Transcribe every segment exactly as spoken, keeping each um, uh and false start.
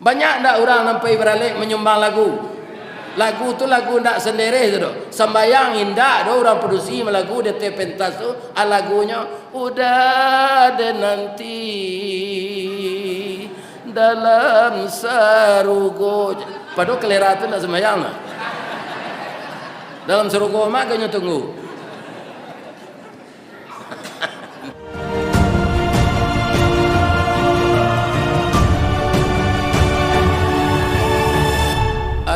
Banyak ndak urang nan pai baralek manyumbang lagu? Lagu tu lagu ndak sandereh tu doh. Sambayang indak doh urang padusi malagu di ateh pentas tu, a lagunyo, "Udah deh nanti dalam sarugo." Padahal kalera tu ndak sambayang lah. Dalam sarugo mah agaknyo tunggu.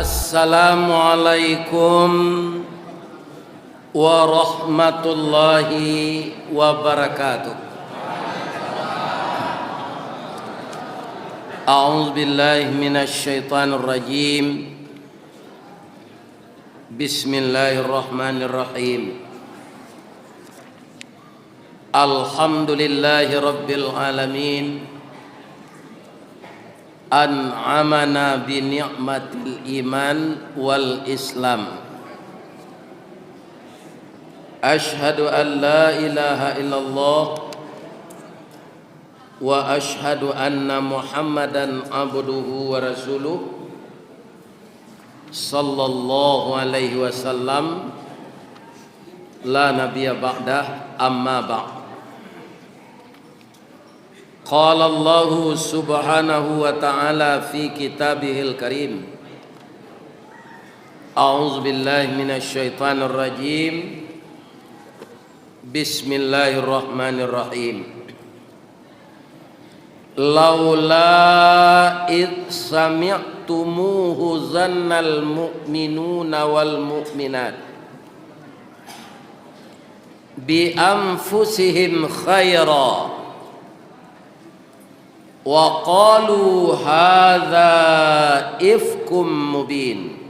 Assalamualaikum warahmatullahi wabarakatuh. A'udzubillahi minasyaitonirrajim. Bismillahirrahmanirrahim. Alhamdulillahi rabbil alamin. An'amana bi ni'matil iman wal islam. Asyhadu an la ilaha illallah wa asyhadu anna Muhammadan abduhu wa rasuluh, sallallahu alaihi wasallam, la nabiyya ba'dah, amma ba'd. Qala Allahu subhanahu wa ta'ala fi kitabihil karim. A'udzubillahi minasyaitonirrajim. Bismillahirrahmanirrahim. Laula id sami'tumuhu zannal mu'minuna wal mu'minat bi anfusihim khaira wa qalu hadza ifkum mubin.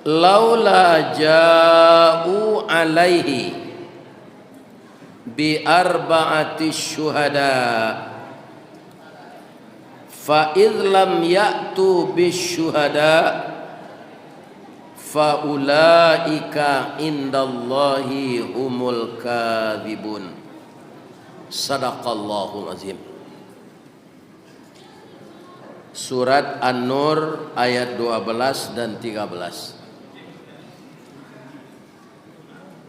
Laula ja'u alaihi bi arba'ati syuhada, fa idh lam ya'tu bisyuhada, fa ulaika indallahi humul kadzibun. Sadaqallahul azim. Surat An-Nur ayat dua belas dan tiga belas.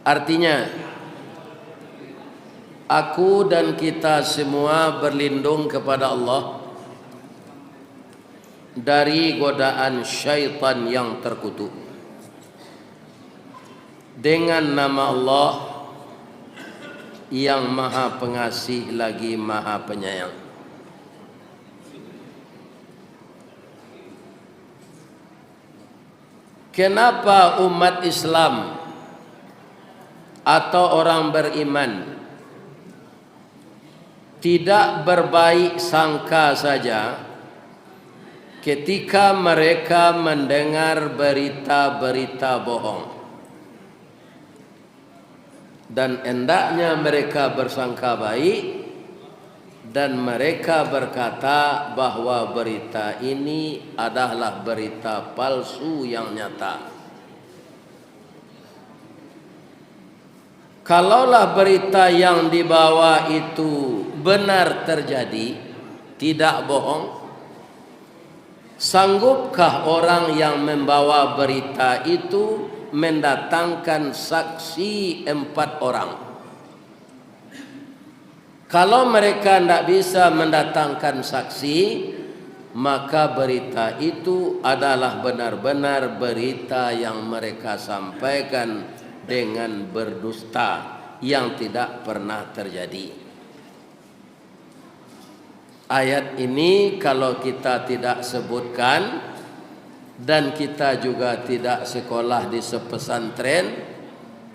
Artinya, aku dan kita semua berlindung kepada Allah dari godaan syaitan yang terkutuk. Dengan nama Allah yang Maha Pengasih lagi Maha Penyayang. Kenapa umat Islam atau orang beriman tidak berbaik sangka saja ketika mereka mendengar berita-berita bohong. Dan hendaknya mereka bersangka baik, dan mereka berkata bahwa berita ini adalah berita palsu yang nyata. Kalaulah berita yang dibawa itu benar terjadi, tidak bohong, sanggupkah orang yang membawa berita itu mendatangkan saksi empat orang? Kalau mereka ndak bisa mendatangkan saksi, maka berita itu adalah benar-benar berita yang mereka sampaikan dengan berdusta, yang tidak pernah terjadi. Ayat ini kalau kita tidak sebutkan, dan kita juga tidak sekolah di sepesantren,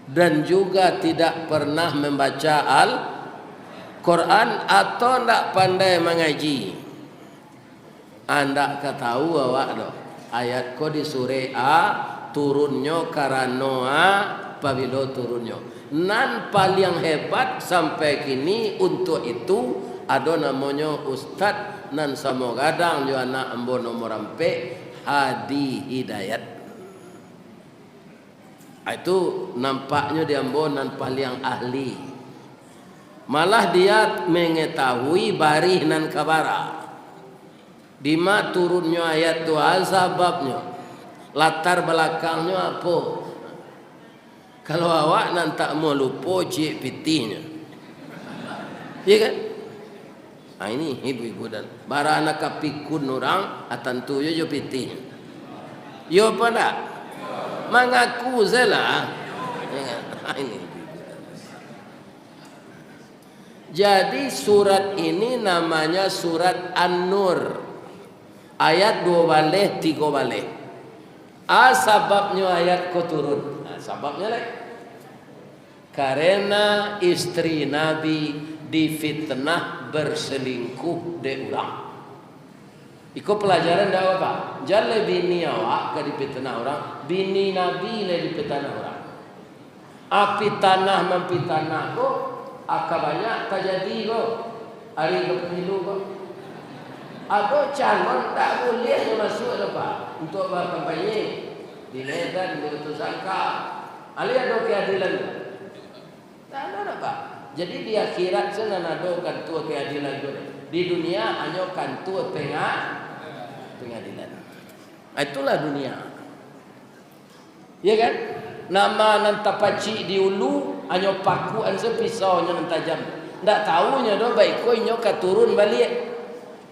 dan juga tidak pernah membaca Al-Quran atau ndak pandai mangaji, andak ka tahu awak doh. Ayat ko di surek a, turunnyo karano a, pabilo turunnyo. Nan paliang hebat sampai kini untuak itu, ado namonyo Ustad nan samo gadang jo anak ambo nomor ampek, Hadi Hidayat. Ah, itu nampaknyo di ambo nan paliang ahli. Malah dia mengetahui barih nan ka bara. Dima turunnyo ayat tu, a sababnyo? Latar balakangnyo apo? Kalau awak nan tak mau lupo, ciek pitihnyo. Iya kan? Ah, ini ibu-ibu dan bara nan ka pikun urang, ah, tantu jo, jo pitihnyo. Yo apa ndak? Mangaku sajolah. Ya kan? Ah, ini ibu-ibu dan. Jadi, surat ini namanya surat An-Nur. Ayat duo baleh, tigo baleh. A sababnyo ayat ko turun? Nah, sababnyo lai. Karena istri Nabi difitnah berselingkuh dek urang. Iko pelajaran dak apa? Jan lai bini awak ka dipitnah urang, bini Nabi lai dipitnah urang. A pitanah mampitanah ko, a ka banyak tajadi ko, ari ka pemilu ko. Ado calon tak buliah nyo masuak doh, Pak, untuak bakampanye di Medan, di Batusangka. Alih ado keadilan tu? Tak ado doh, Pak. Jadi di akhirat se nan ado kantua keadilan tu. Di dunia hanyo kantua penga-, pengadilan. Ah, itulah dunia. Ya kan? Nama nan tapacik di ulu, hanyo pakuan se pisaunyo nan tajam. Ndak tahunyo doh, baiko inyo ka turun baliak.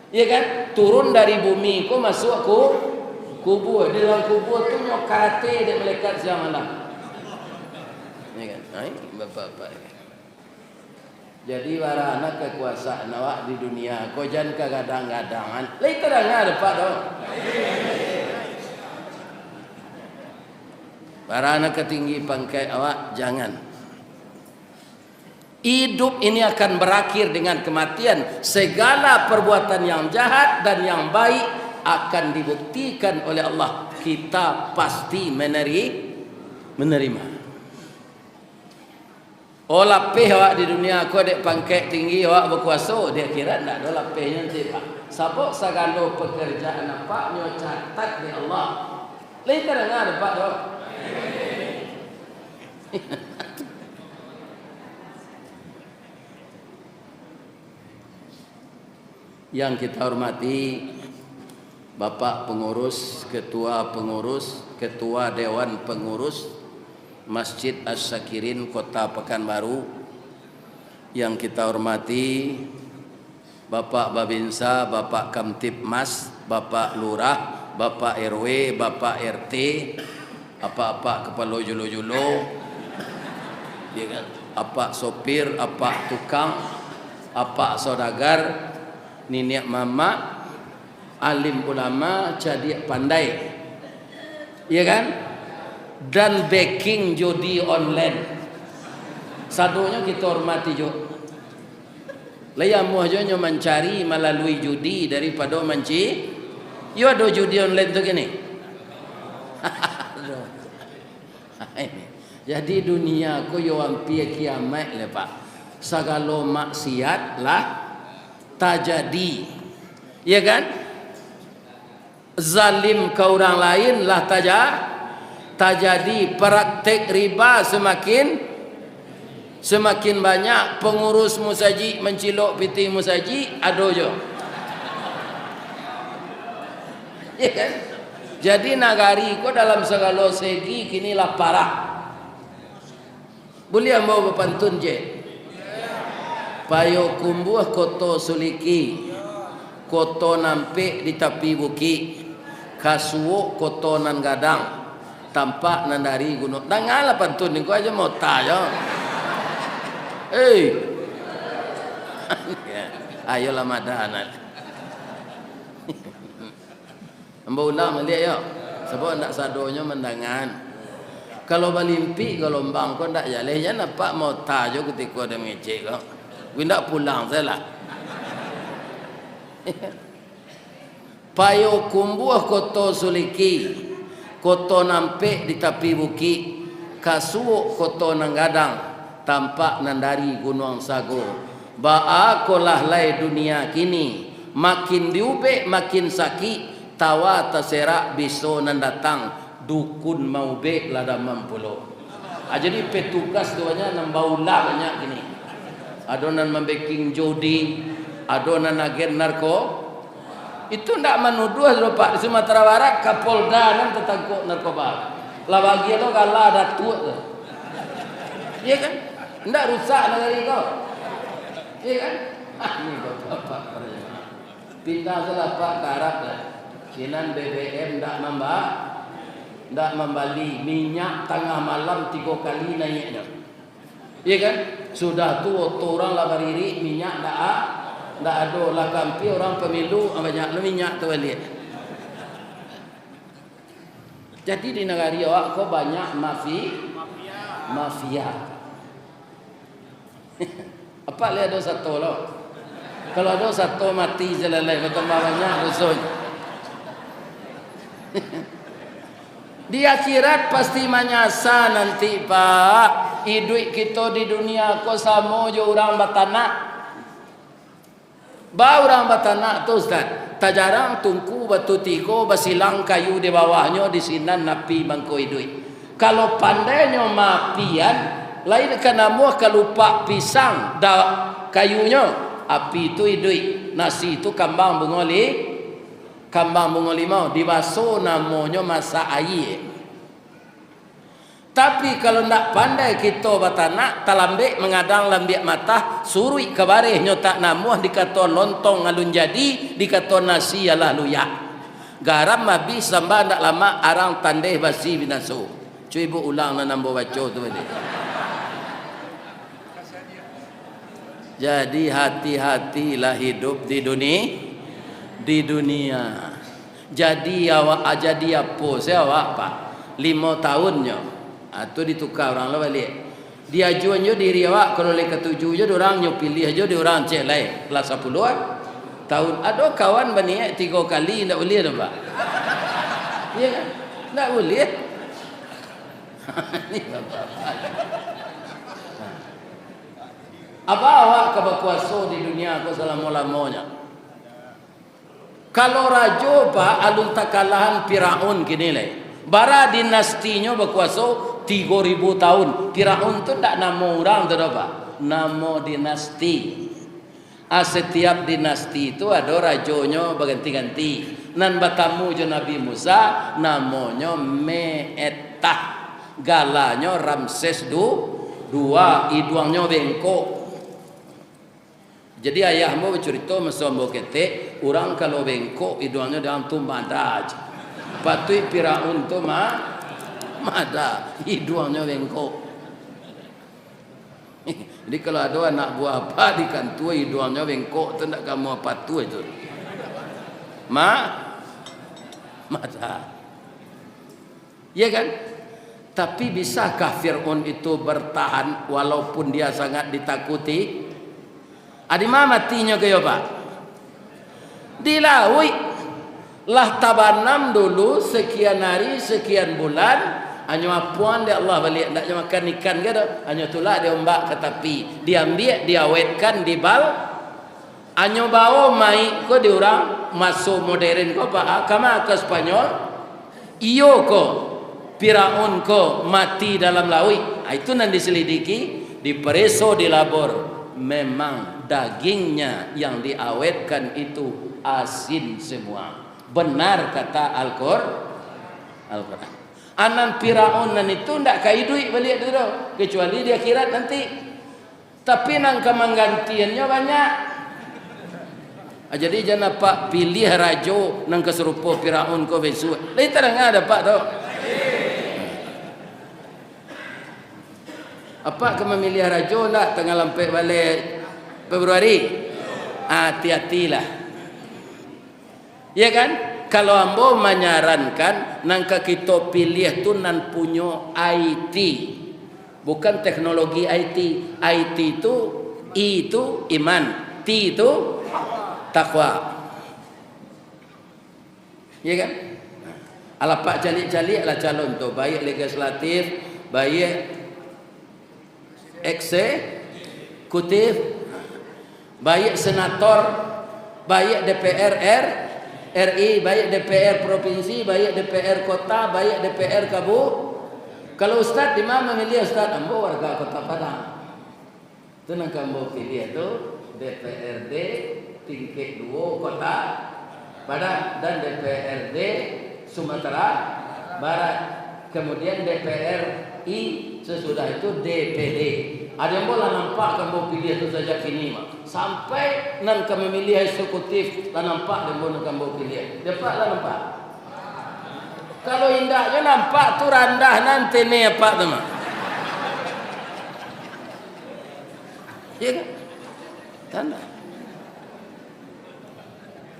Ya kan? Turun dari bumi ko masuak ku-, kubua. Di dalam kubua tu nyo karate dek malaikat siang malam. Ya kan? Ai, bapak-bapak. Jadi, bara nan kakuasaan awak di dunia ko, jan kagadang-gadangan. Lai tadanga dek Apak doh? Bara nan katinggi pangkek awak, jangan. Idup ini akan berakhir dengan kematian. Segala perbuatan yang jahat dan yang baik akan dibuktikan oleh Allah. Kita pasti meneri-, menerima. Oh, lapeh awak di dunia ko dek pangkek tinggi, awak bakuaso, di akhirat ndak ado lapehnyo nanti, Pak. Sabab sagalo pekerjaan Apak nyo catat dek Allah. Lai tadanga dek Apak doh? Yang kita hormati Bapak Pengurus, Ketua Pengurus, Ketua Dewan Pengurus Masjid Asy-Syakirin Kota Pekanbaru, yang kita hormati Bapak Babinsa, Bapak Kamtibmas, Bapak Lurah, Bapak R W, Bapak R T, apak-apak kapalo julo-julo, ya kan? Apak sopir, apak tukang, apak saudagar, niniak mamak, alim ulama, cadiak pandai, ya kan? Dan backing judi online. Sadonyo kito hormati jo. Lai amuah jo nyo mancari malalui judi daripado manci-, yo ado judi online tu kini. Aduh. Jadi dunia ko yo ampia kiamaik lai, Pak. Sagalo maksiat lah tajadi. Iya kan? Zalim ka urang lain lah taja-, tajadi, praktek riba samakin, samakin banyak, pangurus musajik mancilok pitih musajik, ado jo. Ya kan? Jadi nagari ko dalam sagalo segi kini lah parah. Buliah ambo bapantun ciek? Payokumbuah koto suliki, koto nampek di tapi bukik, kasuok koto nan gadang, tampak nan dari gunuang. Dangalah pantun ni, ko ajo mota jo. Hei. Ayolah madahan. Ambo ulang baliak yo, sabab ndak sadonyo mandangan. Kalau balimpik galombang ko ndak jaleh, jan apak mota jo kutiko den mangecek ko. Indak pulang sajolah. Payokumbuah koto suliki, koto nampek di tapi bukik, kasuok koto nan gadang, tampak nan dari gunuang sago. Baa kolah lai dunia kini, makin diubek makin sakik, tawa taserak biso nan datang, dukun maubek lah damam pulo. Ah, jadi petugas tu banyak, nan baulah banyak kini. Ado nan mambeking judi, ado nan agen narko. Itu ndak manuduah doh, Pak. Di Sumatera Barat, Kapolda nan tatangkok narkoba. Lah bagian lo gala datuak tu. Iya kan? Ndak rusak nagari ko. Iya kan? Ah, ni bapak-bapak. Pindah sajolah Pak ka Arab lah. Sinan B B M ndak mamba-, ndak mambali. Minyak tangah malam tigo kali naiaknyo. Iya kan? Sudah tu oto urang lah baririk, minyak ndak a-, ndak ado. Lah kampi urang pemilu, ah, banyak lo minyak tu baliak. Jadi di nagari awak ko banyak mafi-, mafia. Apak lai ado sato lo? Kalau ado sato mati se lah lai, batambah banyak dosonyo. Di akhirat pasti manyasa nanti, Pak. Iduik kito di dunia ko samo jo urang batanak. Ba urang batanak tu, Ustaz, tajarang tungku batu tigo, basilang kayu di bawahnyo, di sinan api mangko iduik. Kalau pandainyo maapian, lai ka namuah kalupak pisang da-, kayunyo, api tu iduik, nasi tu kambang bungo li-, kambang bungo limau, di baso namonyo masak aia. Tapi, kalau ndak pandai kito batanak, talambek mangadang lambiak matah, suruik ka bareh nyo tak namuah, dikato lontong alun jadi, dikato nasi alah luyak. Garam abih, samba ndak lamak, arang tandeh basi binaso. Cubo ulang nan ambo baco tu baliak. Jadi, hati-hatilah hidup di duni-, di dunia. Jadi awak, ah, jadi apo se awak, Pak? Limo taun nyo. Ah, tu dituka urang lo baliak. Diajuan jo diri awak, kalau lai katuju jo di urang, nyo piliah jo di urang, cek lai. Lah sapuluah taun. Ado kawan baniaik tigo kali, ndak buliah doh, Pak? Iya kan? Ndak buliah. Ni bapak-bapak. Apo awak ka bakuaso di dunia ko salamo-lamonyo? Kalau rajo, Pak, alun takalahan Firaun kini lai. Bara dinastinyo bakuaso tigo ribu taun. Firaun tu ndak namo urang tu doh, Pak. Namo dinasti. Ah, satiap dinasti tu ado rajonyo baganti-ganti. Nan batamu jo Nabi Musa, namonyo Meetah. Galanyo Ramses du-, dua, iduangnyo bengkok. Jadi, ayah ambo bacurito, maso ambo ketek, urang kalau bengkok iduangnyo, urang tu mada se. Patuik Firaun tu ma-, mada, iduangnyo bengkok. Jadi, kalau ado anak buah apak di kantua, iduangnyo bengkok tu, ndak ka amuah patuah tu. Ma-, mada. Iya kan? Tapi, bisakah Fir'aun itu bertahan walaupun dia sangat ditakuti? Adi ma matinyo kayo, Pak? Di lauik. Lah tabanam dulu sekian hari, sekian bulan, hanyo apuang dek Allah baliak, ndak nyo makan ikan ka doh, hanyo tulak dek ombak ka tapi, diambiak, diawetkan, dibal-, Anyo bawo mayik ko di urang maso modern ko, Pak, kama ka Spanyol, iyo ko, Firaun ko mati dalam lauik. Ah, itu nan diselidiki, dipareso di labor. Memang dagingnya yang diawetkan itu asin semua. Benar kata Al-Qur-, Al-Quran. Anan Firaun nan itu ndak ka iduik baliak tu doh, kecuali di akhirat nanti. Tapi nan ka manggantiannyo banyak. Ah, jadi jan apak piliah rajo nan ka sarupo Firaun ko bisuak. Lai tadanga dek apak tu. Apak ka mamiliah rajo ndak tanggal ampek baleh Februari? Ah, ati-atilah. Ya kan? Kalau ambo manyarankan, nan ka kito piliah tu nan punyo I T. Bukan teknologi I T. I T tu, I tu iman, T tu takwa. Ya kan? Alah, apak caliak-caliak lah calon tu, baik legislatif, baik eksekutif, baik senator, baik D P R R-, R I, baik D P R provinsi, baik D P R kota, baik D P R kabu-, kalau ustad, di ma mamiliah ustad? Ambo warga Kota Padang. Tu nan ka ambo piliah tu, D P R D tingkek duo Kota Padang dan D P R D Sumatera Barat. Kemudian D P R I, sesudah itu D P D. Ado ambo lah nampak ka ambo piliah tu sajak kini mah. Sampai nan ka mamiliah eksekutif lah nampak dek ambo nan ka ambo piliah. Dek apak lah nampak? Kalau indak jo nampak tu randah nan tene apak tu mah. Iya kan? Tanda.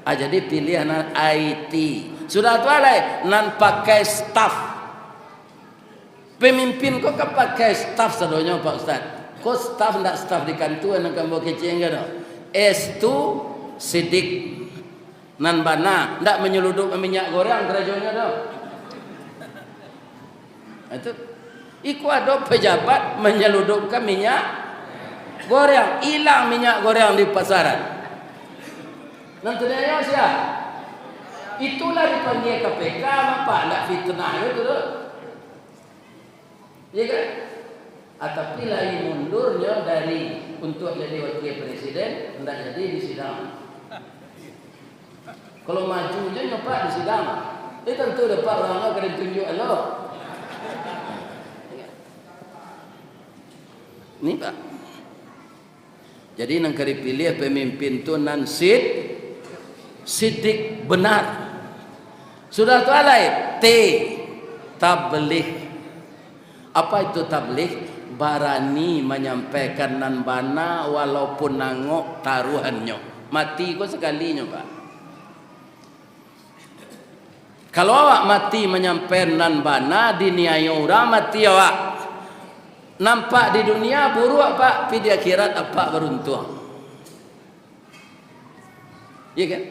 Ah, jadi piliah nan I T. Sudah tu alai nan pakai staff. Pemimpin ko kan pakai staff sadonyo, Pak Ustaz. Ko staff ndak staff di kantua nan ka ambo kecek ko doh. S tu sidik. Nan bana, ndak manyeludupkan minyak goreng karajonyo doh. Itu. Iko ado pejabat manyeludupkan minyak goreng, ilang minyak goreng di pasaran. Nan taniayo sia? Itulah dipanggil K P K, apak ndak fitnah itu tu. Iya kan? Ah, tapi lai mundurnyo dari untuak jadi wakil presiden, ndak jadi di sidang. Kalau maju je nyo, Pak, di sidang, eh, tantu dek apak urang ka ditunjuak elok. Ni, Pak. Jadi, nan ka dipiliah pamimpin tu nan sid-, sidik benar. Sudah tu alai, T, tabligh. Apa itu tabligh? Barani manyampaikan nan bana walaupun angok taruahannyo. Mati ko sakalinyo, Pak. Kalau awak mati manyampaikan nan bana, diniayo urang, mati awak. Nampak di dunia buruak, Pak, tapi di akhirat apak baruntuang. Iya kan?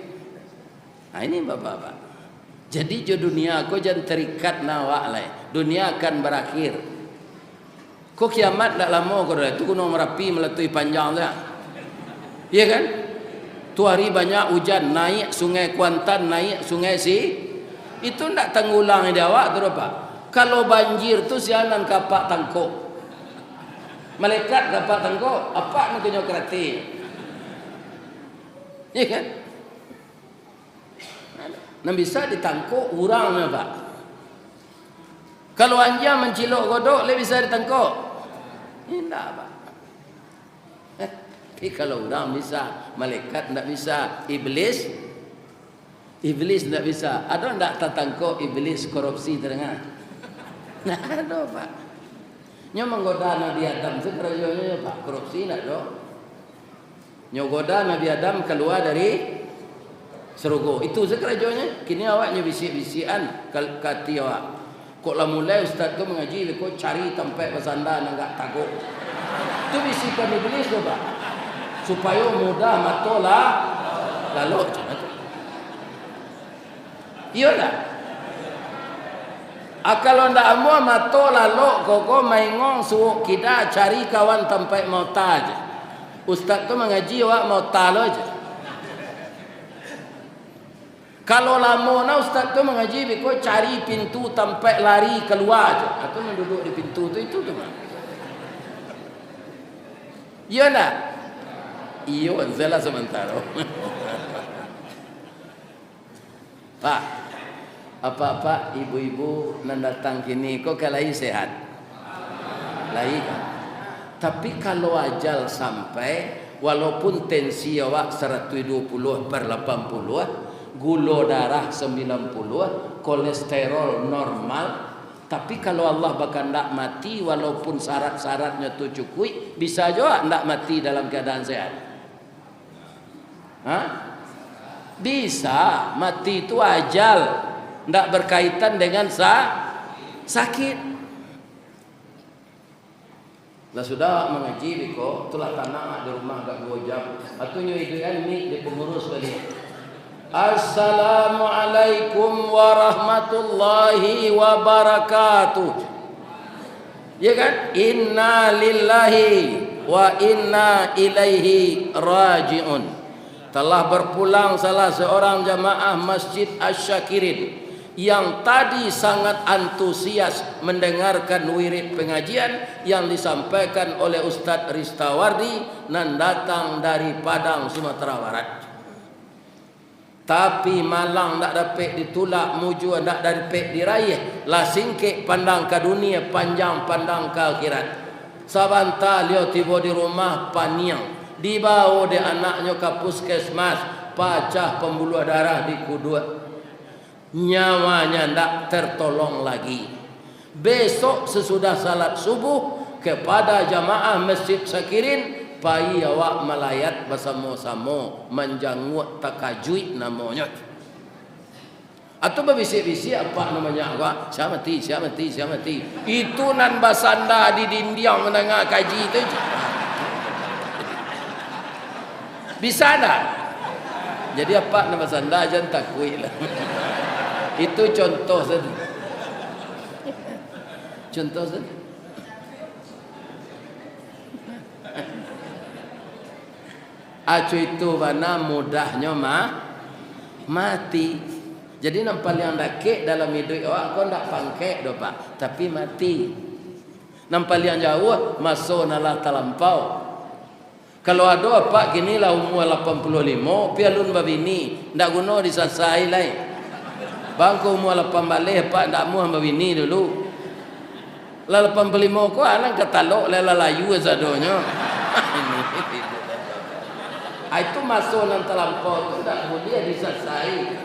Nah, ini bapak-bapak. Jadi jo dunia ko jan terikat na awak lai. Dunia akan barakhir. Ko kiamat ndak lamo ko doh, tu Gunuang Marapi malatuih panjang tu, ya. Iya kan? Tu hari banyak ujan, naik Sungai Kuantan, naik Sungai Si, itu ndak tanggulang di awak tu doh, Pak. Kalau banjir tu sia nan ka apak tangkok? Malaikat ka apak tangkok, apak nan kanyo karate. Iya kan? Nan bisa ditangkok urang nyo, Pak. Kalau anjia mancilok kodok, lai bisa ditangkok? Indak, Pak. Eh, tapi kalau urang bisa, malaikat ndak bisa, iblis, iblis ndak bisa. Ado ndak tatangkok iblis korupsi, tadanga? Ndak ado, Pak. Nyo manggoda Nabi Adam tu karajonyo, Pak, korupsi ndak ado. Nyo goda Nabi Adam kalua dari sarugo. Itu se karajonyo. Kini awak nyo bisiak-bisiakan ka, ka ati awak. Kok lah mulai ustaz tu mangaji, beko cari tampek basanda nan agak tagok. Tu bisikan iblis tu, Pak. Supayo mudah mato lah lalok, cak tu. Iyo ndak? Ah, kalau ndak amuah mato lalok, koko maingong suok kida, cari kawan tampek mauta je. Ustaz tu mangaji, awak mauta lo je. Kalau lamo na ustaz tu mangaji, biko cari pintu tampek lari kalua je. Atau nan duduak di pintu tu, itu tu mah. Iyo ndak? Iyo, salah samantaro. Pak, apak-apak, ibu-ibu nan datang kini ko ka lai sehat? Lai kan? Tapi kalau ajal sampai, walaupun tensi awak saratuih duo puluah per lapan puluah, gulo darah sambilan puluah, kolesterol normal, tapi kalau Allah bakandak mati, walaupun syarat-syaratnyo tu cukuik, bisa juo ndak mati dalam keadaan sehat. Ha? Bisa, mati tu ajal, ndak berkaitan dengan sa-, sakit. Lah sudah mangaji biko, tulah tanang di rumah agak duo jam. Atunyo iduikan mik di pengurus tadi. Assalamualaikum warahmatullahi wabarakatuh. Ya kan? Inna lillahi wa inna ilaihi raji'un. Telah berpulang salah seorang jamaah Masjid Asy-Syakirin yang tadi sangat antusias mendengarkan wirid pengajian yang disampaikan oleh Ustadz Ristawardi nan datang dari Padang, Sumatera Barat. Tapi malang ndak dapek ditulak, mujua ndak dapek diraih, lah singkek pandang ka dunia, panjang pandang ka akhirat. Sabanta liau tibo di rumah, paniang, dibawo dek anaknyo ka puskesmas, pacah pambuluah darah di kuduak. Nyawanya ndak tertolong lagi. Besok sesudah salat subuh, kepada jamaah Masjid Sakirin, pai awak malayat basamo-samo, manjanguak takajuik namonyo. Atau babisik-bisik apak nan banyak ko, "Sia mati, sia mati, sia mati." Itu nan basanda di dindiang mandanga kaji tu. Bisa ndak? Jadi apak nan basanda jan takuik lah. Itu contoh saja. Contoh saja. Aco itu bana mudahnyo ma-, mati. Jadi nan paliang dakek dalam iduik awak ko ndak pangkek doh, Pak, tapi mati. Nan paliang jauah, maso nan lah talampau. Kalau ado apak kini lah umua lapan puluah limo, pi alun babini, ndak guno disasai lai. Bangko umua lapan baleh, apak ndak amuah babini dulu. Lah lapan puluah limo ko, anak ka talok, lah, lah layu sadonyo. Ah, itu maso nan talampau tu ndak buliah disasai.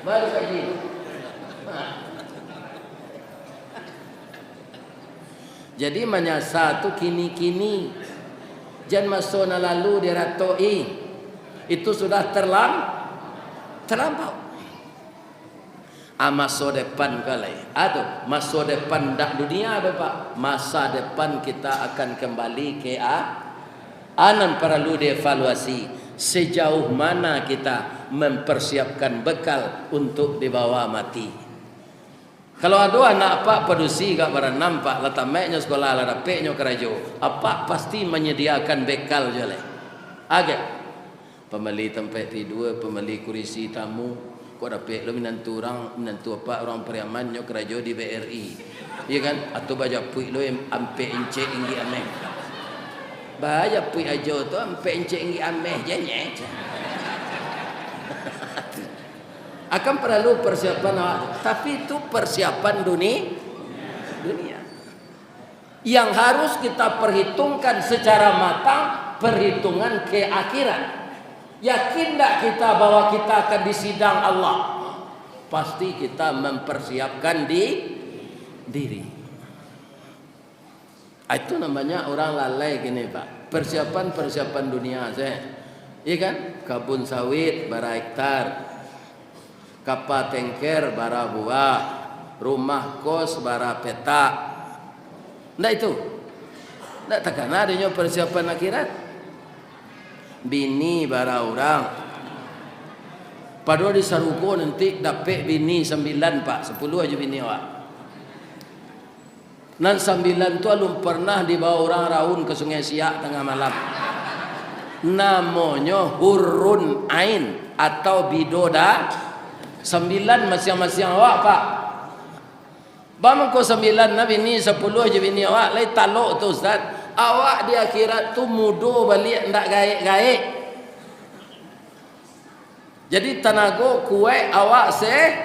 Baru kaji. Jadi manyasa tu kini-kini. Jan maso nan lalu diratok-i. Itu sudah terlam-, terlampau. Ah, maso depan ko lai. Aduh, maso depan ndak dunia doh, Pak. Masa depan kita akan kembali ke a-, a nan paralu dievaluasi. Sejauh mana kita mempersiapkan bekal untuk dibawa mati. Kalau ado anak apak padusi ka baranam, Pak, lah tamaiknyo sekolah, lah dapeknyo karajo, apak pasti manyadiakan bekal juo lai. Agak. Pambali tampek tidua, pambali kurisi tamu. Kok dapek lo minantu urang, minantu apak urang Pariaman, nyo karajo di B R I. Iyo kan? Atau bajapuik lo em-, ampek incek inggik ameh. Bajapuik ajo tu ampek incek inggik ameh je, nyeh. Akan paralu persiapan awak tu. Tapi itu persiapan duni-, dunia. Yang harus kita perhitungkan secara matang, perhitungan ke akhirat. Yakin ndak kita bahwa kita akan disidang Allah? Pasti kita mempersiapkan di-, diri. Ah, itu namanya orang lalai kini, Pak. Persiapan-persiapan dunia saja. Iya kan? Kabun sawit bara hektar, kapa tengker bara buah, rumah kos bara petak. Ndak itu? Ndak takana adonyo persiapan akhirat. Bini bara urang. Padahal di sarugo nanti dapek bini sambilan, Pak. Sapuluah ajo bini awak. Nan sambilan tu alun pernah dibawa urang raun ka Sungai Siak tangah malam. Namonyo hurun ain atau bidoda-, sambilan masiang-masiang awak, Pak. Bamangko sambilan nah bini, sapuluah jo bini awak, lai talok tu, Ustaz. Awak di akhirat tu mudo baliak, ndak gaek-gaek. Jadi, tanago kuaik, awak se-,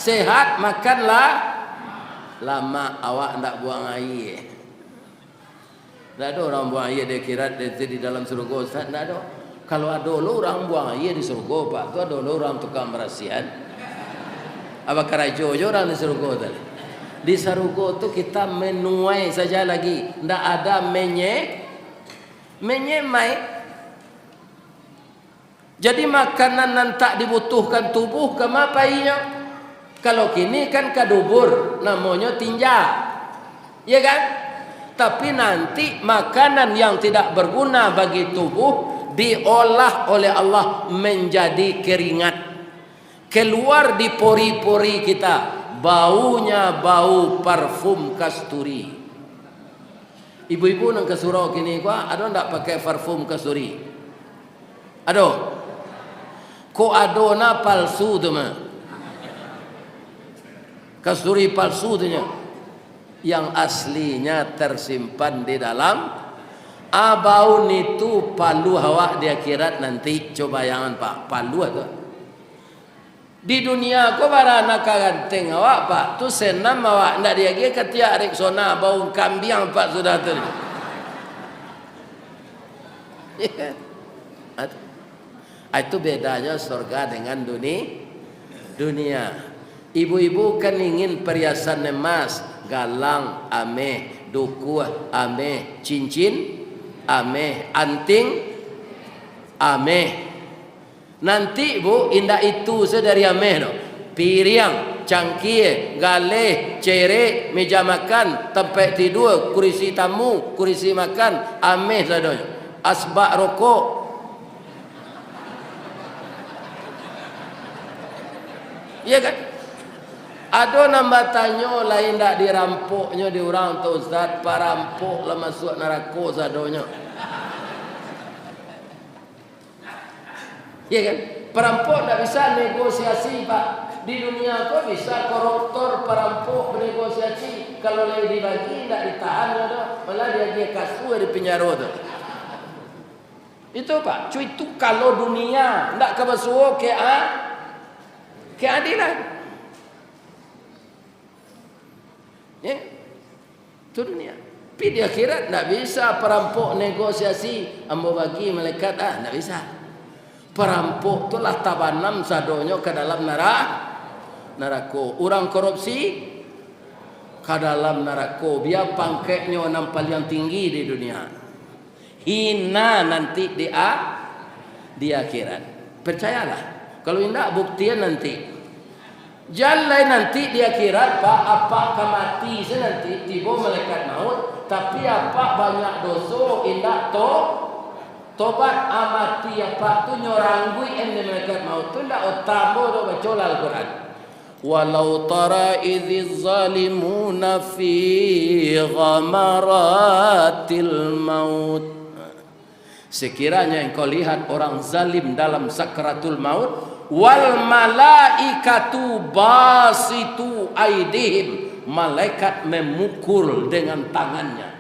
sehat, makan la-, lamak, awak ndak buang aia. Ndak ado urang buang aia di akhirat, di, di dalam sarugo, Ustaz, ndak ado. Kalau ado lo urang buang aia di sarugo, Pak, tu ado lo urang tukang barasiahan. Apo karajo jo urang di sarugo tu? Di sarugo tu kita menuai saja lagi, ndak ada menye-, menyemai. Jadi, makanan nan tak dibutuhkan tubuh, kama painyo? Kalau kini kan ka dubur, namonyo tinja. Iya kan? Tapi nanti makanan yang tidak berguna bagi tubuh diolah oleh Allah menjadi keringat. Keluar di pori-pori kita, baunya bau parfum kasturi. Ibu-ibu nan ka surau kini ko, ado ndak pakai parfum kasturi? Ado? Kok ado nah palsu tu mah. Kasturi palsu tu nyo. Yang aslinya tersimpan di dalam abaun itu paluah awak di akhirat nanti. Coba bayangan, Pak, paluah tu. Di dunia ko bara nan ka ganteng awak, Pak, tu senam awak, ndak diagiah katiak Rexona, baun kambiang, Pak, sudah tu. Ah, itu bedanya surga dengan duni-, dunia. Ibu-ibu kan ingin perhiasan emas, galang ameh, dukuah ameh, cincin ameh, anting ameh. Nanti, Bu, indak itu sajo dari ameh tu. Piriang, cangkie, galeh, cerek, meja makan, tampek tidua, kurisi tamu, kurisi makan, ameh sadonyo. Asbak rokok. Iya kan? Ado nan batanyo, "Lai indak dirampoknyo di urang tu, Ustaz? Parampok lah masuak narako sadonyo." Iya kan? Parampok ndak bisa negosiasi, Pak. Di dunia ko bisa koruptor, parampok, bernegosiasi. Kalau lai dibagi, ndak ditahan nyo doh. Malah diagiah kasua di pinjaro tu. Itu, Pak. Cu, itu kalau dunia, ndak ka basuo ke a-, keadilan. Ya. Tu dunia. Tapi di akhirat ndak bisa parampok negosiasi, "Ambo bagi malaikat ah," ndak bisa. Parampok tu lah tabanam sadonyo ka dalam nara-, narako. Urang korupsi ka dalam narako, bia pangkeknyo nan paliang tinggi di dunia. Hina nanti di a-, di akhirat. Percayalah. Kalau indak, buktian nanti. Jan lai nanti di akhirat, Pak, apak ka mati se nanti, tibo malaikat maut, tapi apak banyak doso, indak to-, tobat, a mati apak tu nyo rangguik en dek malaikat maut tu, indak otambo doh baco lah Al-Quran. Walau tara idhiz zalimuna fi ghamaratil maut. Sekiranya engkau lihat orang zalim dalam sakaratul maut, wal malaikatu basitu aidihim, malaikat memukul dengan tangannya.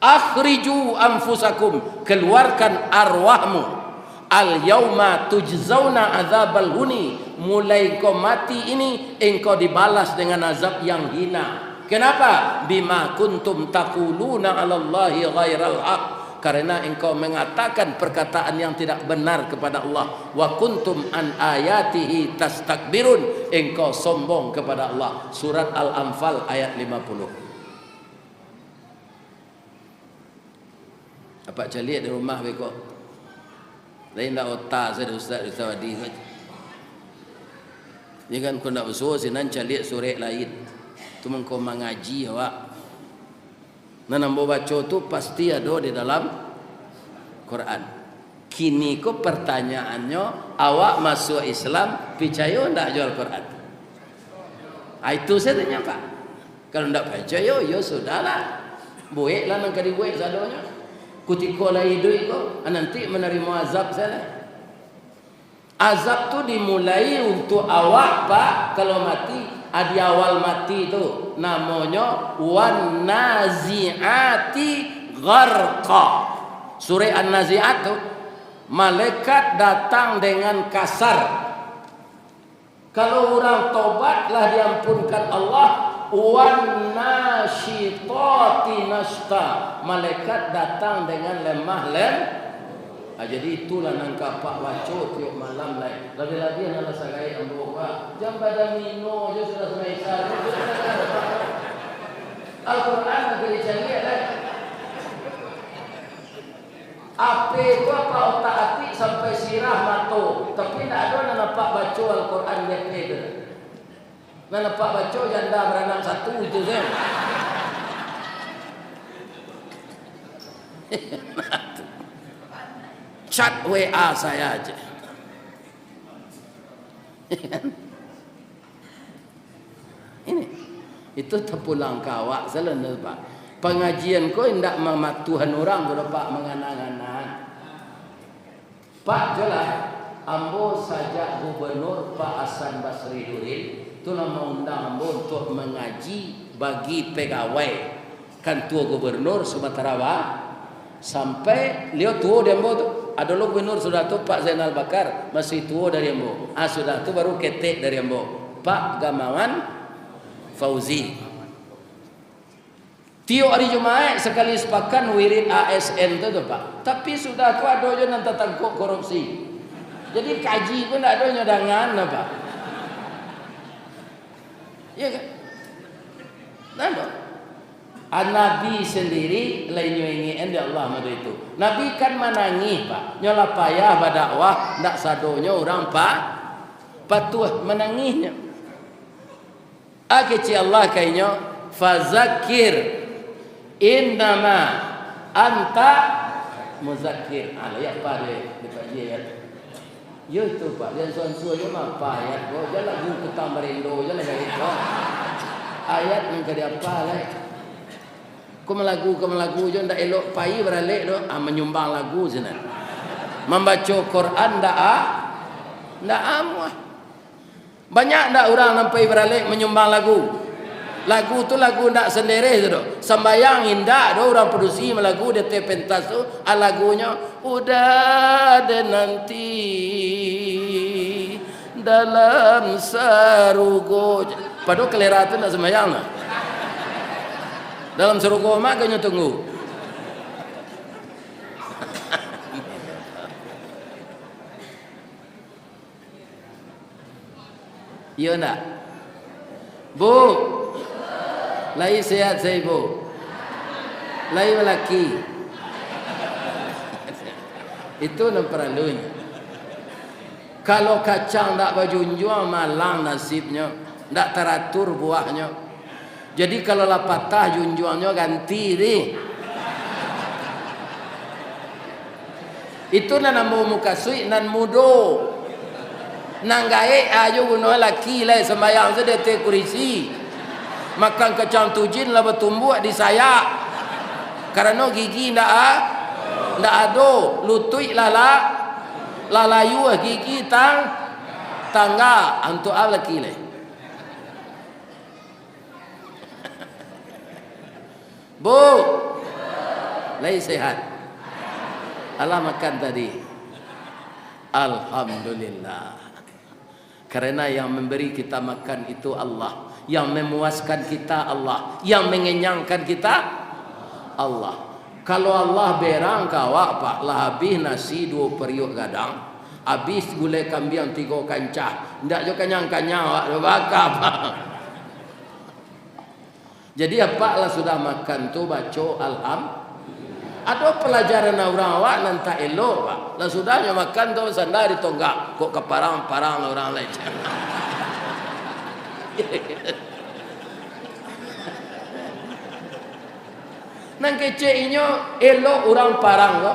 "Akhriju anfusakum, keluarkan arwahmu. Al yauma tujzauna adzabal huni, mulai engkau mati ini, engkau dibalas dengan azab yang hina." Kenapa? "Bima kuntum taquluna 'alallahi ghairal haq." Karena engkau mengatakan perkataan yang tidak benar kepada Allah. "Wa kuntum an ayatihi tastakbirun." Engkau sombong kepada Allah. Surat Al-Anfal ayat lima puluh. Apak caliak di rumah beko. Lain dak otak sajo Ustaz, Ustaz Wadi ko. Ini kan ko ndak basuo sinan caliak surek lain. Tu mangko mangaji awak. Nan ambo baco tu pasti ado di dalam Quran. Kini ko pertanyaannyo, awak masuak Islam, picayo ndak jo Al-Quran? Ah, itu sajo nyo, Pak. Kalau ndak picayo, yo sudahlah. Buweklah nan ka dibuwek sadonyo. Kutiko lai iduik ko, ah, nanti manarimo azab sajolah. Azab tu dimulai untuak awak, Pak, kalau mati, ah, di awal mati tu, namonyo wan nazi'ati gharqa. Surek An-Nazi'at tu, malaikat datang dengan kasar. Kalau urang tobat, lah diampunkan Allah, wan nasyitati nasyta, malaikat datang dengan lemah lem-, ah, jadi itulah nan ka apak baco tiok malam lai. Labiah-labiah nan lah sagaik ambo, Pak. Jam badan limo jo sudah sumbayang Isya. Al-Quran nan ka dicaliak lai. Ape tu apak otak atik sampai sirah mato, tapi ndak ado nan apak baco Al-Quran di ape tu. Nan apak baco janda baranak satu itu sajo. Chat W A saya aja. Ini, itu tapulang ka awak sajo lah, Pak. Pangajian ko indak mamatuahan urang ko doh, Pak, mangana-ngana. Pak, jolah, ambo sajak gubernur Pak Hasan Basri Durin, Itulah maundang ambo untuak mangaji bagi pegawai kantua gubernur Sumatera Ba-, sampai liau tuo di ambo tu. Ado lo gubernur sudah tu, Pak Zainal Bakar, masih tuo dari ambo. Ah, sudah tu baru ketek dari ambo, Pak Gamawan Fauzi. Tiok ari Jumaik sakali sapakan wirid A S N tu, tu, Pak. Tapi sudah tu ado jo nan tatangkok korupsi. Jadi kaji pun ndak ado nyo dangan, Pak. Iya kan? Ndak ado. Ah, Nabi sandiri lai nyo ingek-an dek Allah mode itu. Nabi kan manangih, Pak. Nyo lah payah badakwah, ndak sadonyo urang pa-, patuah, manangihnyo. Ah, kecek Allah ka inyo, "Fazakir, innama anta muzakir." Ah, lai apa deh, dek Pak Haji ayat. Yo itu, Pak, jan suan-suan jo mah apa ayat ko, jan lagu Kutang Barendo, jan lah gaek ko. Ayat nan ka diapa lai. Ko malagu, ko malagu jo ndak elok, pai baralek do, ah, manyumbang lagu sinan. Mambaco Quran ndak a-, ndak amuah. Banyak ndak urang nan pai baralek manyumbang lagu? Lagu tu lagu ndak sandereh tu doh. Sambayang indak doh urang padusi malagu di ateh pentas tu, ah, lagunyo, "Udah deh nanti dalam sarugo." Padahal kalera tu ndak sambayang lah. Dalam sarugo mah agaknyo tunggu. Iyo ndak? Bu, lai sehat sa Ibu? Lai balaki? Itu nan paralunyo. Kalau kacang ndak bajunjuang, malang nasibnyo, ndak taratur buahnyo. Jadi, kalau lah patah junjuangnyo, ganti dih. Itu nan ambo mukasuik, nan mudo. Nan gaek, ajo guno laki lai, sambayang se di ateh kurisi. Makan kacang tujin lah batumbuak di sayak. Karano gigi ndak a-, ndak ado, lutuik lah la-, lah layuah, gigi tang-, tangga. Antuk a laki lai. Bu, lai sehat? Alah makan tadi? Alhamdulillah. Karena yang memberi kita makan itu Allah, yang memuaskan kita Allah, yang mengenyangkan kita Allah. Kalau Allah berang ka awak, Pak, lah abih nasi duo pariuak gadang, abih gulai kambiang tigo kancah, ndak jo kanyang-kanyang awak tu baka, Pak. Jadi, apak lah sudah makan tu, baco alham-, ado palajaran urang awak nan tak elok, Pak. Lah sudah nyo makan tu, sanda ditonggak, kok ka parang, parang lah urang lai. Nan kecek inyo, elok urang parang ko.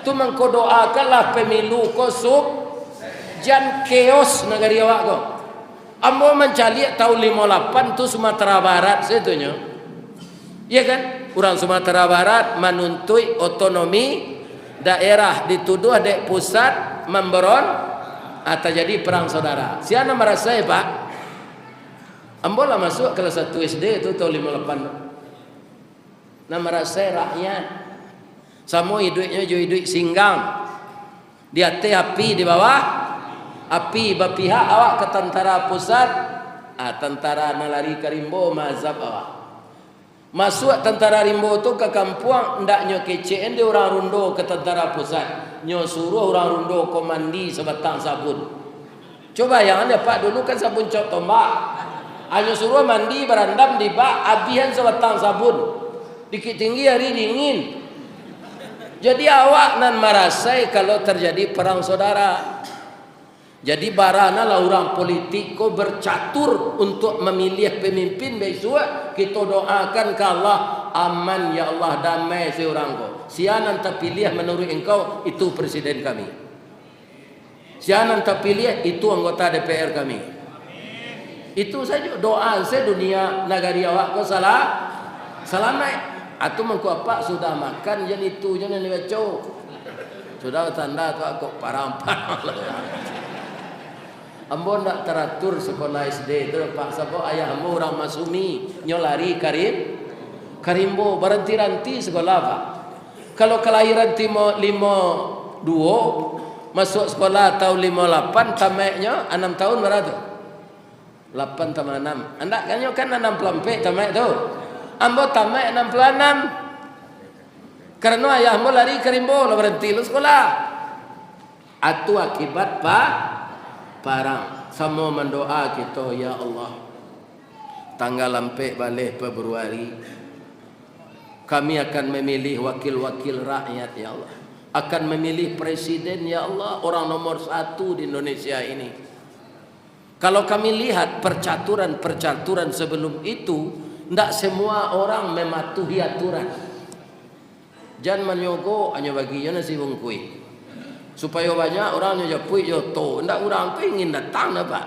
Tu mangko doakanlah pemilu ko suk-, jan keos nagari awak ko. Ambo mancaliak taun limo lapan tu Sumatera Barat satunyo. Iya kan? Urang Sumatera Barat manuntuik otonomi daerah, dituduah dek pusat mamberon-, ah, tajadi perang saudara. Sia nan marasai, Pak? Ambo lah masuak kelas satu S D tu taun limo lapan tu. Nan marasai rakyat. Samo iduiknyo jo iduik singgang. Di ateh api, di bawah api, bapihak awak ka tantara pusat, ah, tantara nan lari ka rimbo maazab awak. Masuak tantara rimbo tu ka kampuang, ndak nyo kecek-an dek urang rundo ka tantara pusat, nyo suruah urang rundo ko mandi sabatang sabun. Cubo bayangkan dek apak, dulu kan sabun cok tombak. Anyo suruah mandi barandam di bak, abihan sabatang sabun. Bukittinggi ari dingin. Jadi awak nan marasai kalau tarjadi parang saudara. Jadi baranalah urang politik ko bercatur untuk mamiliah pamimpin bisuak, kito doakan ka Allah, aman ya Allah, damai se urang ko. Sia nan tapiliah manuruik Engkau, itu presiden kami. Sia nan tapiliah, itu anggota D P R kami. Itu sajo doa se dunia nagari awak ko sala-, salamaik. Atu mangko apak sudah makan, jan itu jan nan dibaco. Sudah tanda tu kok parang-parang lah. Ambo ndak taratur sekolah S D tu, Pak, sabab ayah ambo urang Masumi, nyo lari ka rim-, ka rimbo, baranti-ranti sekolah, Pak. Kalau kalahiran timo-, limo duo, masuak sekolah taun limo lapan, tamaiknyo anam taun, bara tu? Lapan tambah anam. Andak kan nyo kan anam puluah ampek tamaik tu. Ambo tamaik anam puluah anam. Karano ayah ambo lari ka rimbo, lah baranti lo sekolah. Atu akibat pa-, parang. Samo mandoa kito, "Ya Allah, tanggal ampek baleh Februari, kami akan memilih wakil-wakil rakyat, ya Allah. Akan memilih presiden, ya Allah, orang nomor satu di Indonesia ini." Kalau kami lihat percaturan-percaturan sebelum itu, ndak semua orang mematuhi aturan. Jan manyogok, hanyo bagi jo nasi bungkuih. Supayo banyak urang nyo japuik jo oto. Ndak urang tu ingin datang dah, Pak.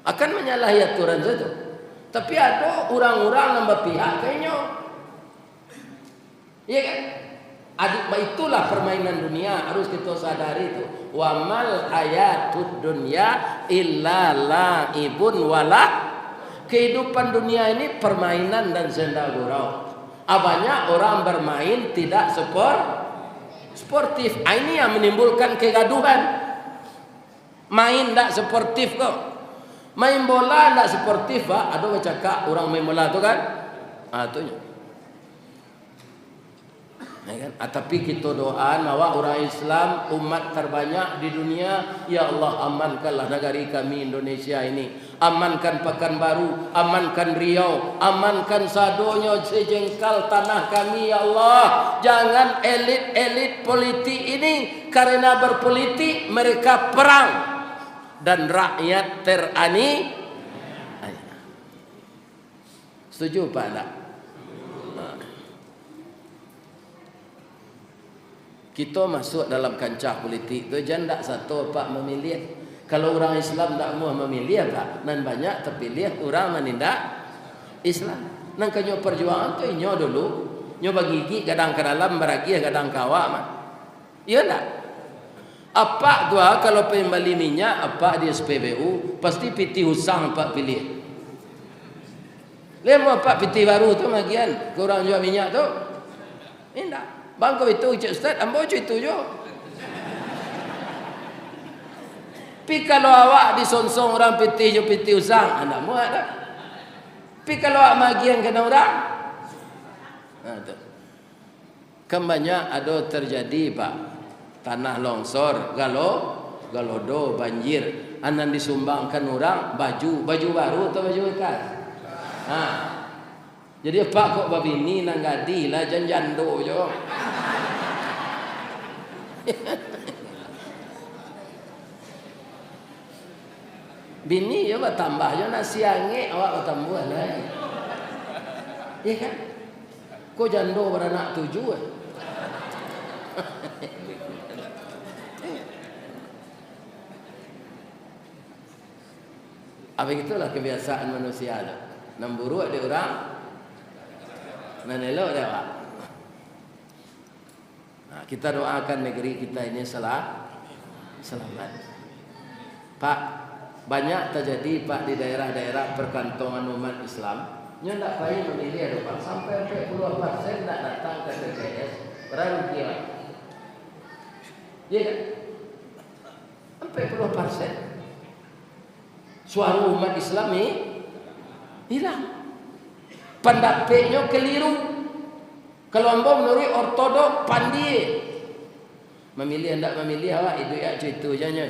Akan manyalahi aturan sajo. Tapi ado urang-urang nan bapihak ka inyo. Iya kan? Adik, itulah permainan dunia, harus kito sadari tu. "Wa mal hayatud dunya illa la'ibun walah." Kehidupan dunia ini permainan dan senda gurau. Ah, banyak orang bermain tidak spor-, sportif. Ah, ini yang menimbulkan kegaduhan. Main ndak sportif ko. Main bola ndak sportif, Pak. Ado bacakak urang main bola tu kan? Ah, tu nyo. Ya kan? Ah, tapi kito doaan awak urang Islam, umat terbanyak di dunia. Ya Allah, amankanlah nagari kami Indonesia ini. Amankan Pakanbaru, amankan Riau, amankan sadonyo sejengkal tanah kami, ya Allah. Jangan elit-elit politik ini, karena berpolitik mereka perang dan rakyat terani-, Setuju, Pak, ndak? Nah. Kito masuak dalam kancah politik tu, jan ndak sato, Pak, mamiliah. Kalau urang Islam ndak amuah mamiliah, Pak, nan banyak tapiliah urang nan indak Islam. Nan ka nyo parjuangan tu inyo dulu. Nyo bagigik gadang ka dalam, baragiah gadang ka awak, mah. Iyo ndak? Apak tu, ah, kalau pai mambali minyak, apak di S P B U, pasti pitih usang apak piliah. Lai amuah apak pitih baru tu maagiahan ka urang jua minyak tu? Indak. Bang, kok itu, cek ustaz, ambo cek itu juo. Pi kalau awak disongsong urang pitih jo pitih usang, ah, ndak amuah doh. Pi kalau awak maagiahan ka urang, nah, tu. Kan banyak ado terjadi, Pak, tanah longsor, galo-, galodo, banjir. Ah, nan disumbangkan urang, baju, baju baru atau baju bekas? Ha. Jadi, Pak, kok babini nan gadih lah, jan jando jo. Bini yo batambah jo, nasi angek awak batambuah lai. Iya kan? Ko jando baranak tujuah, eh. Ah, begitulah kebiasaan manusia tu. Nan buruak dek urang, nan elok dek awak. Nah, kita doakan negeri kita ini sela-, selamat. Pak, banyak terjadi, Pak, di daerah-daerah perkantongan umat Islam. Nyo ndak pai mamiliah doh, Pak. Sampai ampek puluah persen ndak datang ka T P S. Padahal rugi, Pak. Iya kan? Ampek puluah persen. Suaro umat Islam ni hilang. Pandapeknyo keliru. Kalau ambo manuruik ortodok, pandie. Mamiliah ndak mamiliah, awak iduik acok itu janyo.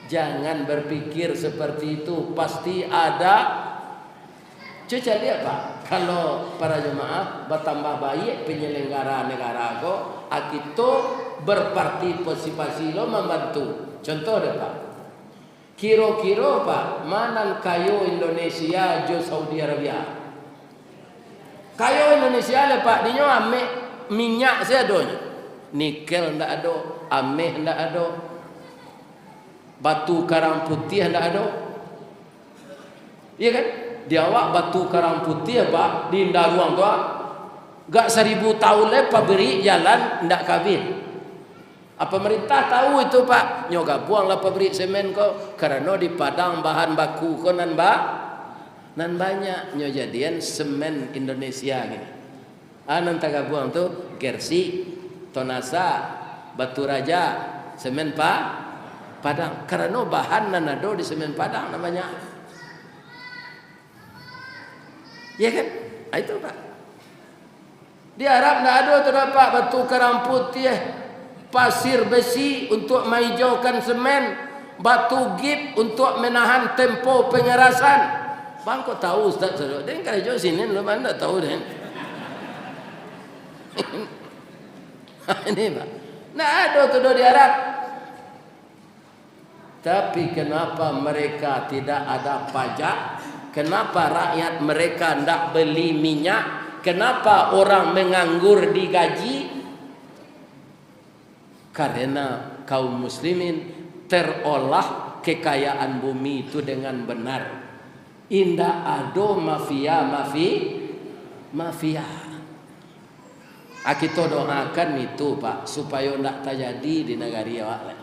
Jangan berpikir seperti itu. Pasti ada. Cubo caliak, Pak. Kalau para jemaah batambah baiak penyelenggara negara ko, a kito berpartisipasi lo mambantu. Contoh deh, Pak. Kiro-kiro, Pak, ma nan kayo Indonesia jo Saudi Arabia? Kayo Indonesia lai, Pak, dinyo ameh minyak se adonyo. Nikel ndak ado, ameh ndak ado, batu karang putiah ndak ado. Iya kan? Di awak batu karang putiah, Pak, di Indaruang tu, ah. Gak saribu taun lai pabrik jalan ndak ka abih. Ah, pamarintah tahu itu, Pak. Nyo gabuanglah pabrik semen ko, karano di Padang bahan baku ko nan ba-, nan banyak. Nyo jadian semen Indonesia gini. Ah, nan tagabuang tu Gersik, Tonasa, Batu Raja, semen Pa-, Padang. Karano bahan nan ado di semen Padang nan banyak. Ya kan? Ah, itu, Pak. Di Arab ndak ado tu, Pak, batu karang putiah, pasir besi untuk maijaukan semen, batu gip untuk menahan tempo pengerasan. Bang, kok tahu Ustaz Saruak? Den karajo sini, lu mana ndak tahu den. Ini, Pak. Ndak ado tu doh di Arab. Tapi kenapa mereka tidak ada pajak? Kenapa rakyat mereka ndak beli minyak? Kenapa orang menganggur digaji? Karena kaum muslimin terolah kekayaan bumi itu dengan benar. Indak ado mafia, mafi-, mafia. Ah, kito doakan itu, Pak, supayo ndak tajadi di nagari awak lai.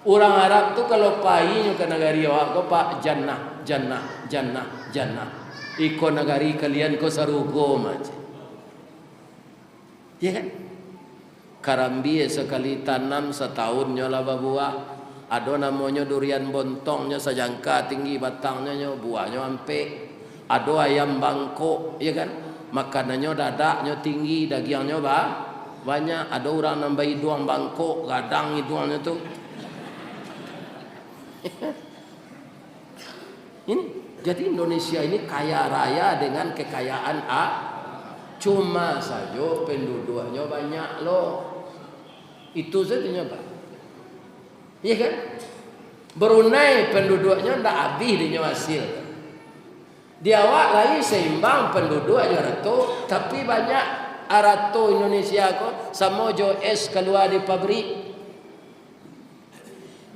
Urang Arab tu kalau pai nyo ka nagari awak ko, Pak, jannah, jannah, jannah, jannah. Iko nagari kalian ko sarugo mah, cek. Ya kan? Karambia sakali tanam, satahun nyo lah babuah. Ado namonyo durian bontong, nyo sajangka tinggi batangnyo, nyo buahnyo ampek. Ado ayam bangkok, ya kan? Makanannyo dadak, nyo tinggi, dagiangnyo ba-, banyak. Ado urang nan baiduang bangkok, gadang iduangnyo tu. Ini, jadi Indonesia ini kaya raya dengan kekayaan a-, cuma sajo penduduknyo banyak lo. Itu sajo nyo, Pak. Iya kan? Brunei penduduknyo ndak abih dinyo hasil. Di awak lai seimbang penduduk jo arato, tapi banyak arato Indonesia ko samo jo es kalua di pabrik.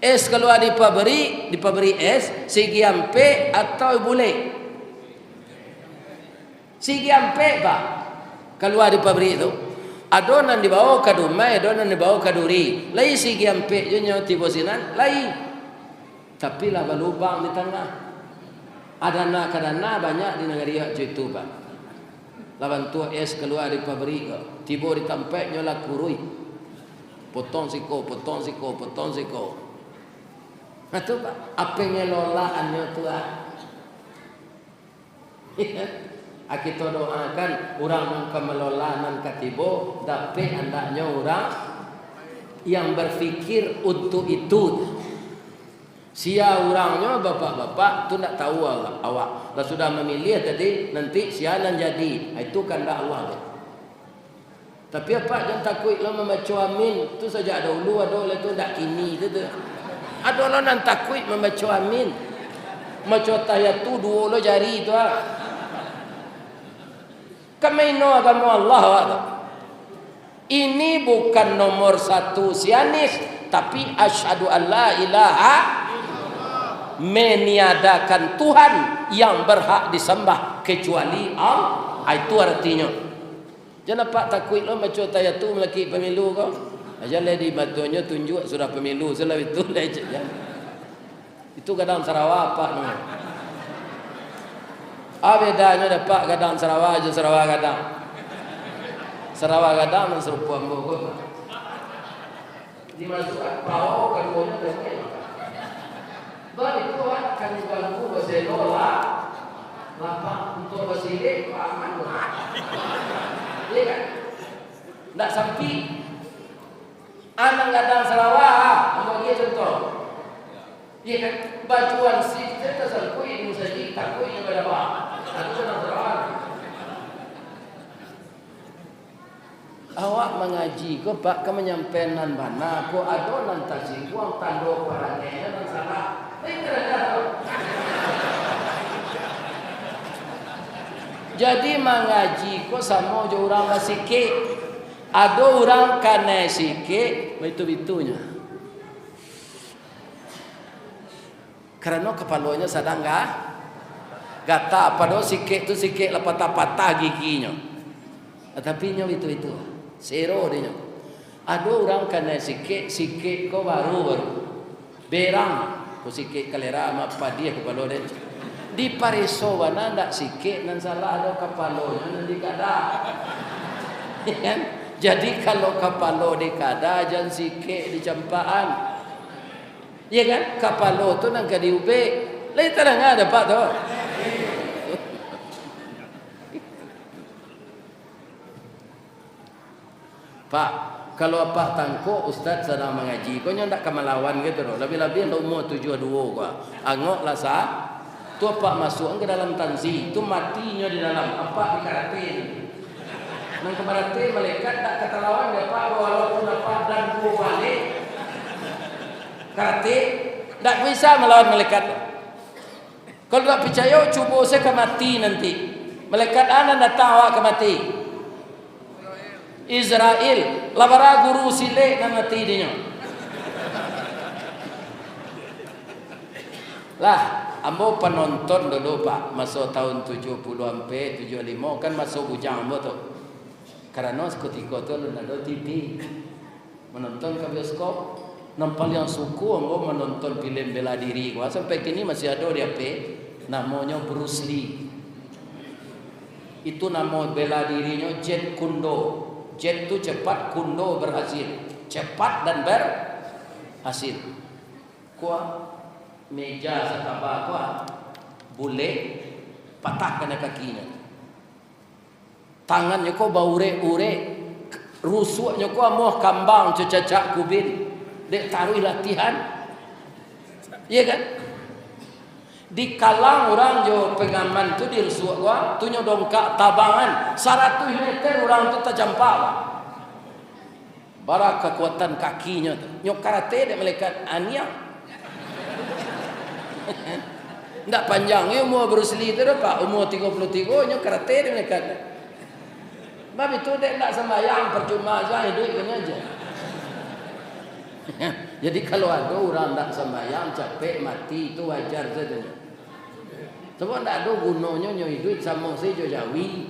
Es kalua di pabrik, di pabrik es, sigi ampek atau bulek? Sigi ampek, Pak. Kalua di pabrik tu, ado nan dibawo ka Dumai, ado nan dibawo ka Duri. Lai sigi ampek jo nyo tibo sinan, lai. Tapi lah balubang di tangah. Adana-kadana banyak di nagari awak itu, Pak. Lah bantuak es kalua di pabrik ko. Tibo di tampek nyo lah kuruih. Potong siko, potong siko, potong siko. Nah, tu, Pak, apo ngelolaannyo tu, ah? Ah, kito doakan urang nan ka malola nan ka tibo, dapek andaknyo urang yang berpikir untuk itu. Sia urangnyo, bapak-bapak, tu ndak tahu awak. Lah sudah mamiliah tadi, nanti sia nan jadi. Ah, itu kandak Allah tu. Tapi apak jan takuik lo mambaco amin. Tu sajak dahulu ado lah tu, ndak kini tu, tu. Ado lo nan takuik mambaco amin. Maco tahiyat tu duo lo jari tu, ah. Ka maino agamo Allah awak tu. Ini bukan nomor satu Sianis, tapi asyhadu an la ilaha, meniadakan Tuhan yang berhak disembah kecuali Allah. Ah, itu artinyo. Jan apak takuik lo maco tahiyat tu malakik pamilu ko. Aja lah di matonyo tunjuak sudah pamilu, sudah itu lah cek jan. Itu gadang sarawa apak tu. Ah, bedanyo dek apak gadang sarawa jo sarawa gadang. Sarawa gadang nan sarupo ambo ko. Dimasuakan pao kaduonyo ka rumah. Baitu kan, kan ganggu baselo lah. Lapang untuak basilik, aman lah. Iya kan? Ndak sampai. Anak gadang sarawa, ambo agiah contoh. Iya kan? Bajuan sip, saya tasalkuik di musajik, takuik yang badabah. Aku senang sarawa. Awak mangaji ko, Pak, ka manyampaian nan bana, ko ado nan tasingguang, tando parangainyo nan salah. Jadi mangaji ko samo jo urang basikik. Ado urang kanai sikik, baitu-baitunyo. Karano kapalonyo sadang ga-, gata, pado sikik tu sikik lah patah-patah giginyo. Tapi inyo itu-itu, sero dinyo. Ado urang kanai sikek, sikek ko baru-baru. Berang, ko sikek kalera, amak padiah kapalo den. Dipareso bana, ndak sikek nan salah, ado kapalonyo nan dikada. Ya kan? Jadi, kalau kapalo dikada, jan sikek dicampakan. Ya kan? Kapalo tu nan ka diubek. Lai tadanga dek Apak tu? Pak, kalau Apak tangkok ustaz sadang mangaji, ko nyo ndak ka malawan gitu doh. Labiah-labiah lah umua tujuah duo ko. Angok lah sa-, tu Apak masuak ka dalam tansi, tu matinyo di dalam, Apak di karate. Nan ka karate malaikat ndak ka talawan dek Apak, walaupun Apak dan duo balik. Karate, ndak bisa malawan malaikat. Kalau ndak picayo, cubo se ka mati nanti. Malaikat a nan datang awak ka mati? Izrail. Lah bara guru silek nan mati dinyo. Lah, ambo panonton dulu, Pak, maso tahun tujuah puluah ampek, tujuah limo, kan maso bujang ambo tu. Karano sakutiko tu alun ado T V. Manonton ka bioskop, nan paliang suko ambo manonton filem bela diri ko, sampai kini masih ado di H P, namonyo Bruce Lee. Itu namo bela dirinyo Jeet Kune Do. Jeet tu cepat, Kune Do berhasil. Cepat dan berhasil. Kuah meja sakaba kuah bulek, patah kanai kakinyo. Tangannyo ko baurek-urek, rusuaknyo ko amuah kambang co cacak kubin, dek taruih latihan. Iya kan? Dikalang urang jo pengaman tu di rusuak ko, tu nyo dongkak tabangan, saratuih meter urang tu tacampak. Bara kakuatan kakinyo tu. Nyo karate dek malaikat, aniang. Ndak panjang yo umua Bruce Lee tu doh, Pak. Umua tigo puluah tigo, nyo karate dek malaikat. Bab itu dek ndak sambayang, percuma sajo iduik ko nyo ajo. Jadi, kalau ado urang ndak sambayang, capek mati, itu wajar sajo. Sabab ndak ado gunonyo nyo iduik samo se jo jawi.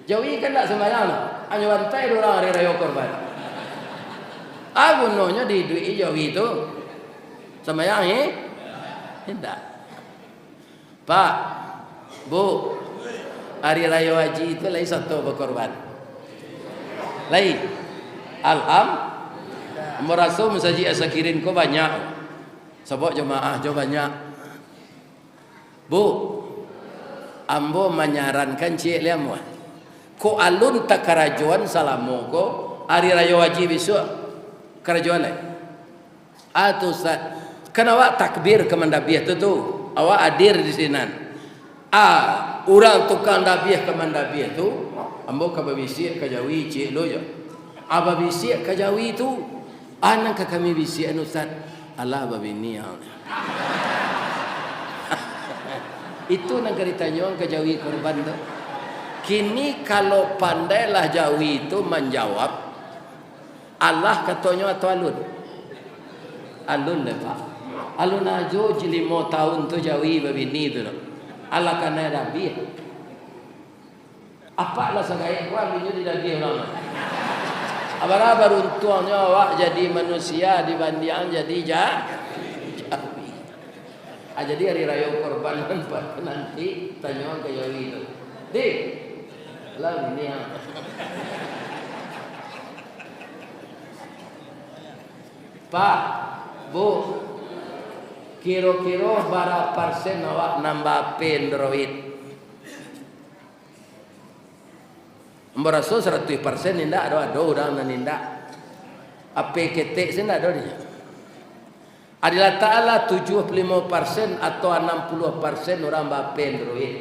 Jawi kan ndak sambayang, hanyo bantai dek urang hari rayo kurban. A gunonyo diiduik-i jawi tu? Sambayang, eh? Indak. Pak, Bu, hari rayo haji tu lai sato bakurban? Lai? Alham-, maraso masajik Asakirin ko banyak. Sabab jamaah jo banyak. Bu, ambo manyarankan ciek lai ambo. Kok alun takarajoan salamo ko, ari rayo haji bisuak, karajoan lai. Ah, tu, Ustaz. Kan awak takbir ka mandabiah tu, tu. Awak hadir di sinan. Ah, urang tukang dabiah ka mandabiah tu, ambo ka babisiak ka jawi ciek lo jo. Ah, babisiak ka jawi tu. Ah, nan ka kami bisiak anu, Ustaz. Alah, babini, ah. Itu nan ka ditanyoan ka jawi kurban tu. Kini, kalau pandailah jawi tu manjawab, alah katonyo atau alun? Alun deh, Pak. Alun ajo ji limo taun tu jawi babini tu doh. Alah kanai dabiah. Apak lah sagaek ko, abinyo didabiah urang. Abara baruntuangnyo awak jadi manusia dibandiang jadi ja-, jawi. Ah, jadi ari rayo kurban nanti tanyoan ka jawi tu. Di, lah bini, ah. Pak, Bu, kiro-kiro bara parsen awak nan ba-H P Android? Ambo raso saratuih parsen indak, ado, ado urang nan indak. H P ketek se indak ado dinyo. Adalah Ta'ala tujuah puluah limo parsen atau anam puluah parsen urang ba-H P Android.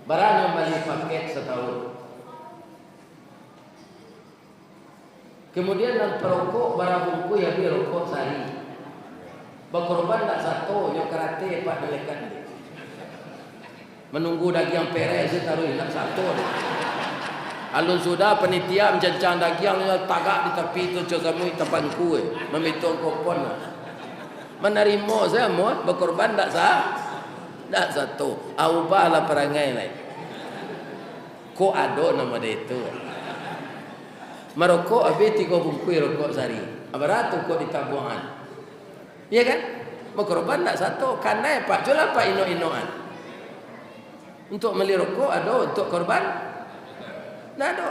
Bara nyo bali paket satahun? Kemudian nan parokok bara bungkuih abih rokok sahari. Bakorban ndak sato, nyo karate apak malaikat. Manunggu dagiang pereh se taruih, ndak sato. Alun sudah panitia mancancang dagiang, nyo tagak di tapi tu, co samuik tapangku, eh, mamito kopon. Manarimo se amuah, bakorban ndak sa-, ndak sato. Ah, ubahlah parangai lai. Kok ado nan model itu? Marokok abih tigo bungkuih rokok sahari. Bara tu kok ditabuangan? Iya kan? Bakorban ndak sato, kanai Pak, jualah Pak inok-inokan. Untuk mali rokok ado, untuk korban ndak ado.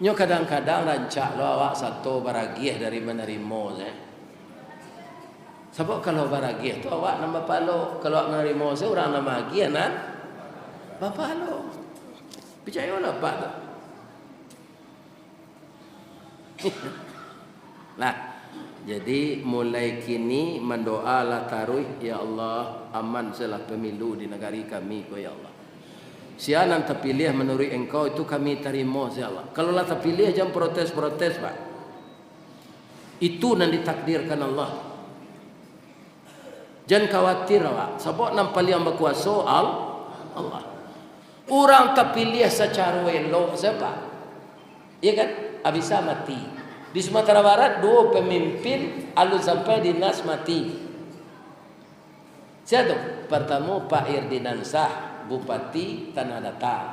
Nyo kadang-kadang rancak lo awak sato baragiah dari manarimo se. Sabab kalau baragiah tu awak nan bapahalo, kalau awak manarimo se urang nan maagiah nan bapahalo. Picayolah Pak tu. Nah, jadi mulai kini mandoalah taruih, "Ya Allah, aman selah pemilu di nagari kami ko, ya Allah. Sia nan tapiliah manuruik Engkau itu kami tarimo, ya Allah." Kalau lah tapiliah, jan protes-protes, Pak. Itu nan ditakdirkan Allah. Jan khawatir awak, sabab nan paliang bakuaso Al-, Allah. Urang tapiliah sacaro elok sia? Iya kan? Abisa mati. Di Sumatera Barat, duo pamimpin alun sampai dinas mati. Sia tu? Partamo, Pak Irdinansah, Bupati Tanah Datar.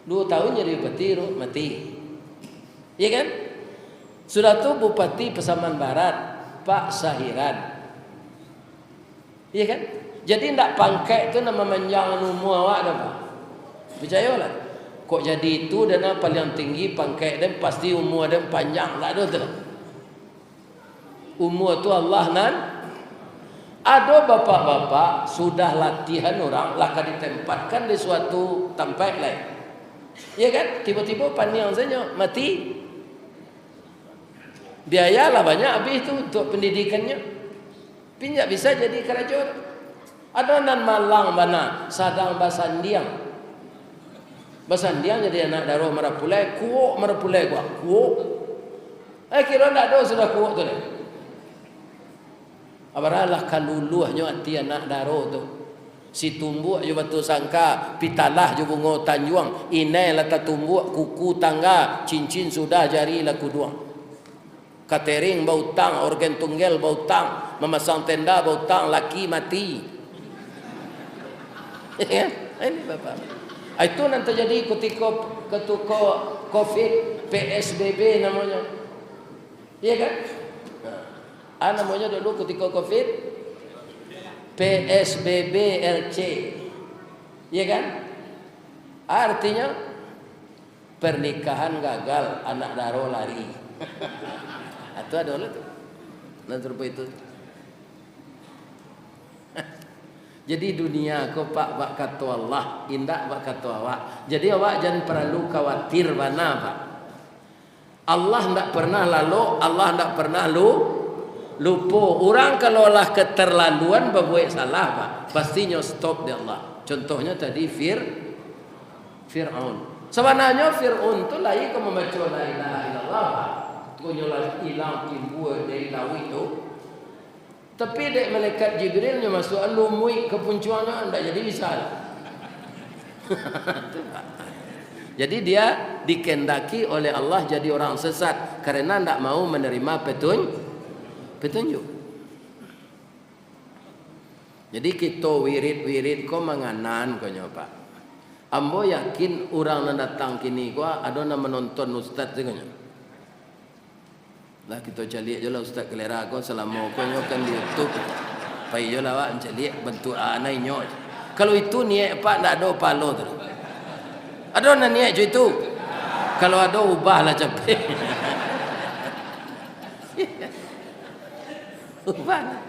Duo tahun jadi bupati tu, mati. Iya kan? Sudah tu Bupati Pasaman Barat, Pak Sahiran. Iya kan? Jadi ndak pangkek tu nan mamanjang umua awak doh, Pak. Picayolah. Kok jadi itu dek nan paliang tinggi pangkek den, pasti umua den panjang, ndak ado tu. Umua tu Allah nan ado. Bapak-bapak sudah latihan urang, lah ka ditempatkan di suatu tampek lai. Iya kan? Tibo-tibo paniang sajo, mati. Biaya lah banyak abih tu untuk pandidikannyo. Tapi indak bisa jadi karajo tu. Ado nan malang bana, sadang basandiang. Basandiang jadi anak daro marapulai, kuok marapulai kuah, kuok. Eh, kiro ndak ado sudah kuok tu lai. Abaralah kaluluahnyo ati anak daro tu. Situmbuak jo batu sangka, pitalah jo bungo tanjuang, inai lah tatumbuak kuku tangga, cincin sudah jari lah kuduang. Katering bautang, orgen tunggel bautang, mamasang tenda bautang, laki mati. Ya, ini Bapak. Ah, itu nan tajadi kutiko, kutiko covid, P S B B namonyo. Iya kan? Ah, namonyo dulu kutiko covid, P S B B L C. Iya kan? Artinya, pernikahan gagal, anak daro lari. Itu ado lah tu. Nan sarupo itu. Jadi dunia ko, Pak, bak kato Allah, indak bak kato awak. Jadi awak jan paralu khawatir bana, Pak. Allah ndak pernah lalok, Allah ndak pernah lu-, lupo. Urang kalau lah keterlaluan babuek salah, Pak, pastinyo stop dek Allah. Contohnyo tadi Fir-, Fir'aun. Sabananyo Fir'aun tu lai ka mambaco la ilaha illallah, Pak. Konyo lah ilang timbua dari lauik tu. Tapi dek malaikat Jibril nyo masuak lumuik ka puncuangnyo, ndak jadi bisa. Tu, Pak. Jadi dia dikendaki oleh Allah jadi orang sesat karena ndak mau menerima petun-, petunjuk. Jadi kito wirid-wirid ko manganan konyo, Pak. Ambo yakin urang nan datang kini ko ado nan manonton ustaz tu konyo. Lah, kito caliak jo lah Ustaz Kelera ko, salamo ko nyo kan di YouTube. Pai jo lah awak mancaliak bantuak a na inyo. Kalau itu niaik Pak, ndak ado pahalo tu. Ado nan niaik jo itu? Kalau ado, ubahlah capek. Ubahlah.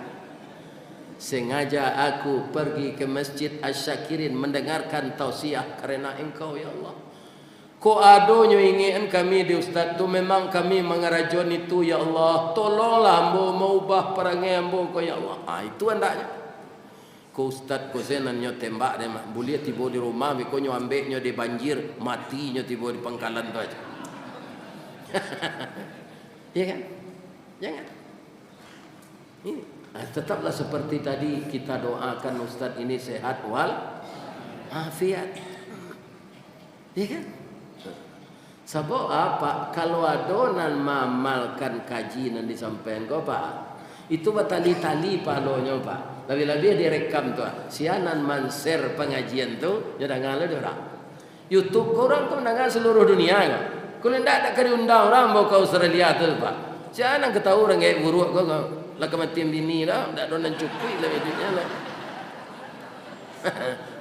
Sengaja aku pergi ke Masjid Asy-Syakirin mendengarkan tausiah karena Engkau, ya Allah. Kok ado nyo ingekan kami di ustaz tu, memang kami mangarajoan itu, ya Allah. Tolonglah ambo maubah parangai ambo ko, ya Allah. Ah, itu andaknyo. Ko ustaz ko se nan nyo tembak dek mah. Buliah tibo di rumah, beko nyo ambek nyo di banjir, mati nyo tibo di pangkalan tu aja. Ya kan? Jangan. Ini, ah, tetaplah seperti tadi, kita doakan ustaz ini sehat wal afiat. Iya kan? Sabab apa? Kalau ado nan maamalkan kaji nan disampaian ko, Pak, itu batali-tali pahalonyo, Pak. Labiah-labiah direkam tu, ah. Sia nan man-share pangajian tu, nyo danga lo dek urang. YouTube ko urang ka mandanga saluruh dunia ko. Kalau indak, dak ka diundang urang ambo ka Australia tu, Pak. Sia nan ka tahu urang gaek buruak ko, ko. Lah ka mati bini dah, dak ado nan cukuik lah iduiknyo lah.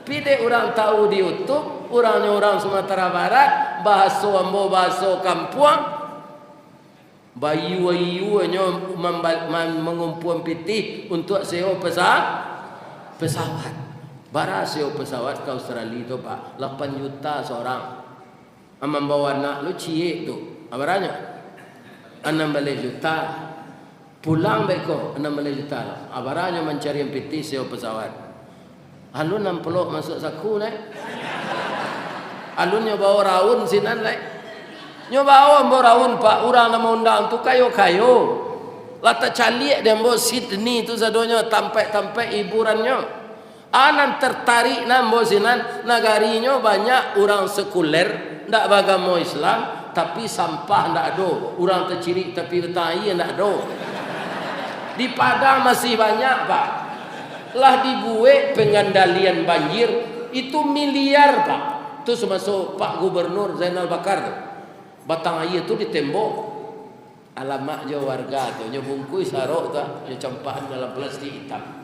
Pi dek urang tahu di YouTube, urangnyo urang Sumatera Barat, bahaso ambo bahaso kampuang, Baiyua-iyuanyo mamba-, man-, mangumpuan pitih untuak sewa pesa-, pesawat. Bara sewa pesawat ka Australia tu, Pak? Lapan juta surang. Mambawa anak lu ciek tu, abaranyo? Anam baleh juta. Pulang beko, anam baleh juta lah. Abaranyo mancarian pitih sewa pesawat. Alun amplop masuak saku, lai. Alun nyo bawa raun sinan, lai. Nyo bawa ambo raun, Pak. Urang nan maundang tu kayo-kayo. Lah tacaliak dek ambo Sydney tu sadonyo, tampek-tampek hiburannyo. A nan tertarik nan ambo sinan, nagarinyo banyak urang sekuler, ndak bagamo Islam, tapi sampah ndak ado, urang tacirik tapi batang aia ndak ado. Di Padang masih banyak, Pak. Lah dibuek pangandalian banjir, itu miliar, Pak. Tu samaso Pak Gubernur Zainal Bakar tu. Batang aia tu ditembok. Alamak jo warga tu, nyo bungkuih sarok tu, nyo campakan dalam plastik itam.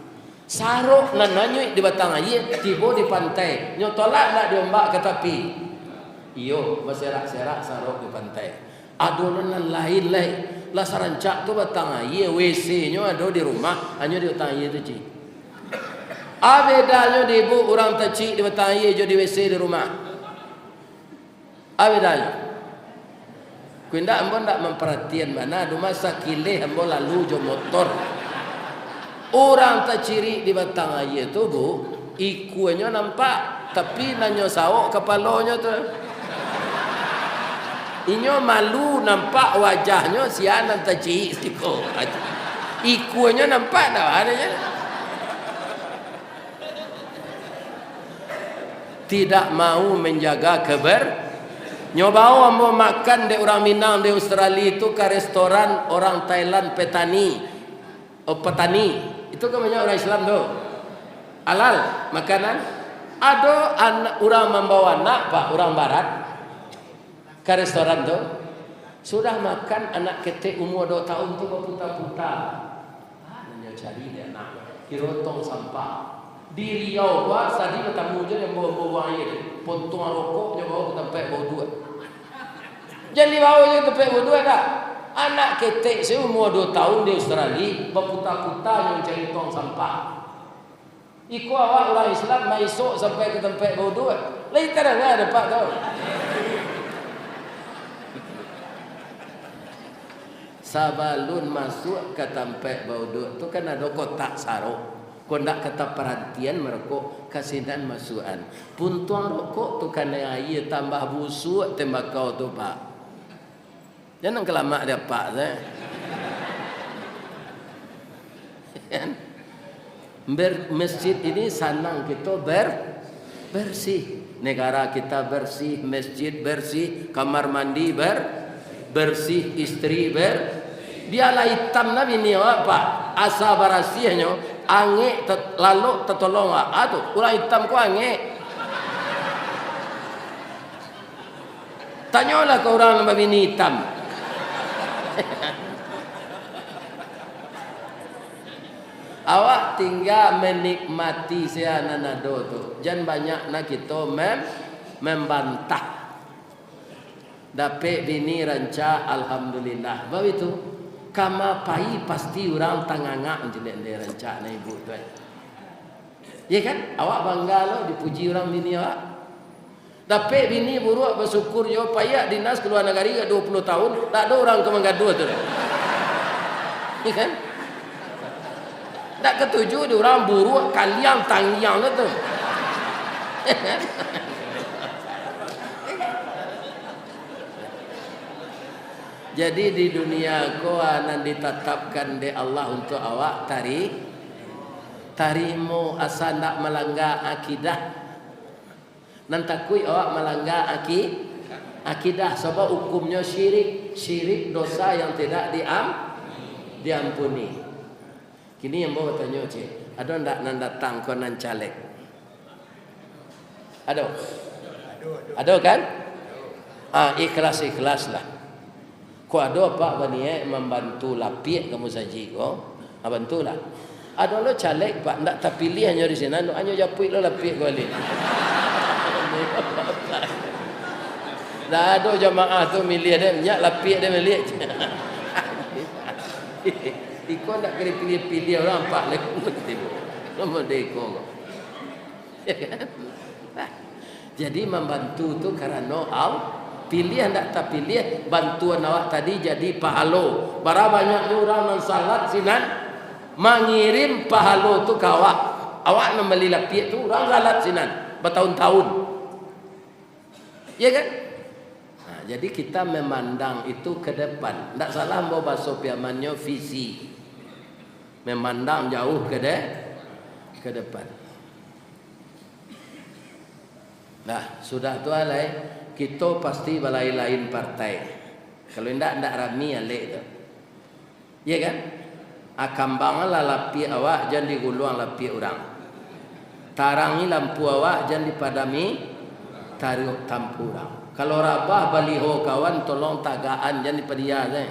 Sarok nan hanyuik di batang aia, tibo di pantai, nyo tolak ndak di ombak ka tapi? Iyo, baserak-serak sarok di pantai. Ado nan lain lai. Lah sarancak tu batang aia, W C-nyo ado di rumah, hanyo di batang aia tu, cik. A bedanyo di ibu urang tacik di batang aia jo di W C di rumah? A bedanyo? Kok indak, ambo ndak mamparatian bana, cuma sakileh ambo lalu jo motor. Urang tacirik di batang aia tu, Bu, ikuanyo nampak, tapi nan nyo sawok kapalonyo tu. Inyo malu nampak wajahnyo sia nan tacirik siko. Ikuanyo nampak ndak, adonyo? Tidak mau menjaga keber-, nyo bao ambo makan dek urang Minang di Australia tu ka restoran orang Thailand petani. Oh, petani. Itu kan banyak urang Islam tu. Halal makanan. Ado anak, urang mambawa anak, Pak, urang barat. Ka restoran tu, sudah makan, anak ketek umua duo taun tu baputa-puta. Ah, nan nyo cari dek anak, kiro tong sampah. Di Riau ko, sadi batamu jo dek ambo, ambo buang aia tu. Pontuang rokok nyo bao ka tampek bauduak. Jan dibao jo ka tampek bauduak dah. Anak ketek saumua duo taun di Australia, baputa-puta nyo mancari tong sampah. Iko awak urang Islam maisok sampai ka tampek bauduak. Lai tadanga dek Apak tu. Sabalun masuak ka tampek bauduak tu kan ado kotak sarok. Kok ndak ka taparantian marokok, ka sinan masuakan. Puntuang rokok tu kanai aia tambah busuak tembakau tu, Pak. Jan nan kalamak di Apak tu. Kan? Ber-, masjid ini sanang kito ber-, bersih. Negara kita bersih, masjid bersih, kamar mandi ber-, bersih, istri ber-, bialah itam nah bini awak, Pak. Asa barasiahnyo, angek tet-, lalok tatolong awak. Ah, tu, urang itam ko angek. Tanyolah ka urang nan babini itam. Awak tingga manikmati sia nan ado tu. Jan banyak nah kito mem-, mambantah. Dapek bini rancak, alhamdulillah. Baitu, kama pai pasti urang tanganga, jilek ndeh rancak nah ibu tu, eh. Iya kan? Awak bangga lo dipuji urang bini awak. Dapek bini buruak, basyukur jo, paiak dinas ka lua nagari ka duo puluah taun, ndak ado urang ka manggaduah tu doh. Iya kan? Ndak katuju di urang buruak, kaliang, tangiang lo tu. Jadi di dunia ko, ah, nan ditatapkan dek Allah untuak awak tari-, tarimo asa ndak malangga akidah. Nan takuik awak malangga aki-, akidah, sabab ukumnyo syirik, syirik dosa yang tidak diam-, diampuni. Kini ambo batanyo, cek, ado ndak nan datang ko nan caleg? Ado? Ado kan? Ah, ikhlas-ikhlas lah. Kok ado apak baniaik mambantu lapiak ka musajik ko, ah, bantulah. Ado lo caleg, Pak, ndak tapiliah nyo di sinan, anyo japuik lo lapiak ko baliak. Ndak ado jamaah tu miliah dek, nyak lapiak dek baliak. Iko ndak ka dipiliah-piliah urang, Pak, leh. Nomor deko ko. Ya kan? Nah, jadi mambantu tu karano Al-, piliah ndak tapiliah, bantuan awak tadi jadi pahalo. Bara banyaknyo urang nan salat sinan mangirim pahalo tu ka awak. Awak nan bali lapiak tu, urang salat sinan batahun-tahun. Ya kan? Nah, jadi kita memandang itu ke depan. Ndak salah ambo baso Piamannyo visi. Memandang jauh ke de-, ke depan. Nah, sudah tu alai, kito pasti balain-lain partai. Kalau indak, indak rami alek tu. Iya kan? Ah, kambanglah lapiak awak, jan diguluang lapiak urang. Tarangi lampu awak, jan dipadami taruak tampu urang. Kalau rabah baliho kawan, tolong tagakan, jan dipadiah se.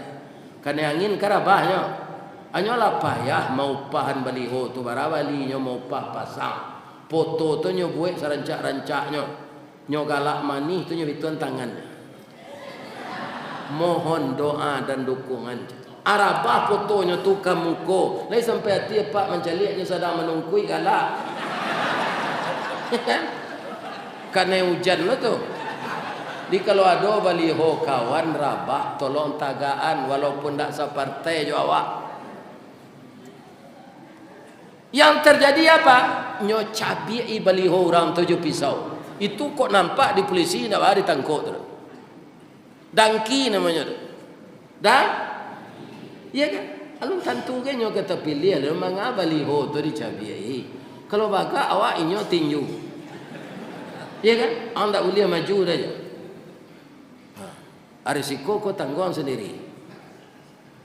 Kanai angin ka rabahnyo. Anyo lah payah maupahan baliho tu, bara balinyo maupah pasang. Poto tu nyo buek sarancak-rancaknyo. Nyo galak manih tu nyo bituan tangan. Mohon doa dan dukungan. Arabah fotonyo tu ka muko. Lai sampai ati apak mancaliak nyo sadang manungkuik galak. Kanai ujan lo tu. Jadi kalau ado baliho kawan rabah, tolong tagakan, walaupun ndak sapartai jo awak. Yang terjadi apa? Nyo cabiak-i baliho urang tu jo pisau. Itu kok nampak di pulisi, ndak baa ditangkok tu. Dangki namonyo tu. Dah? Iya kan? Alun tantu kan nyo ka tapiliah, lalu manga baliho tu dicabiak-i. Kalau bagak awak inyo tinju. Iya kan? Awak ndak buliah maju dah jo. Ha. Risiko ko tangguang sandiri.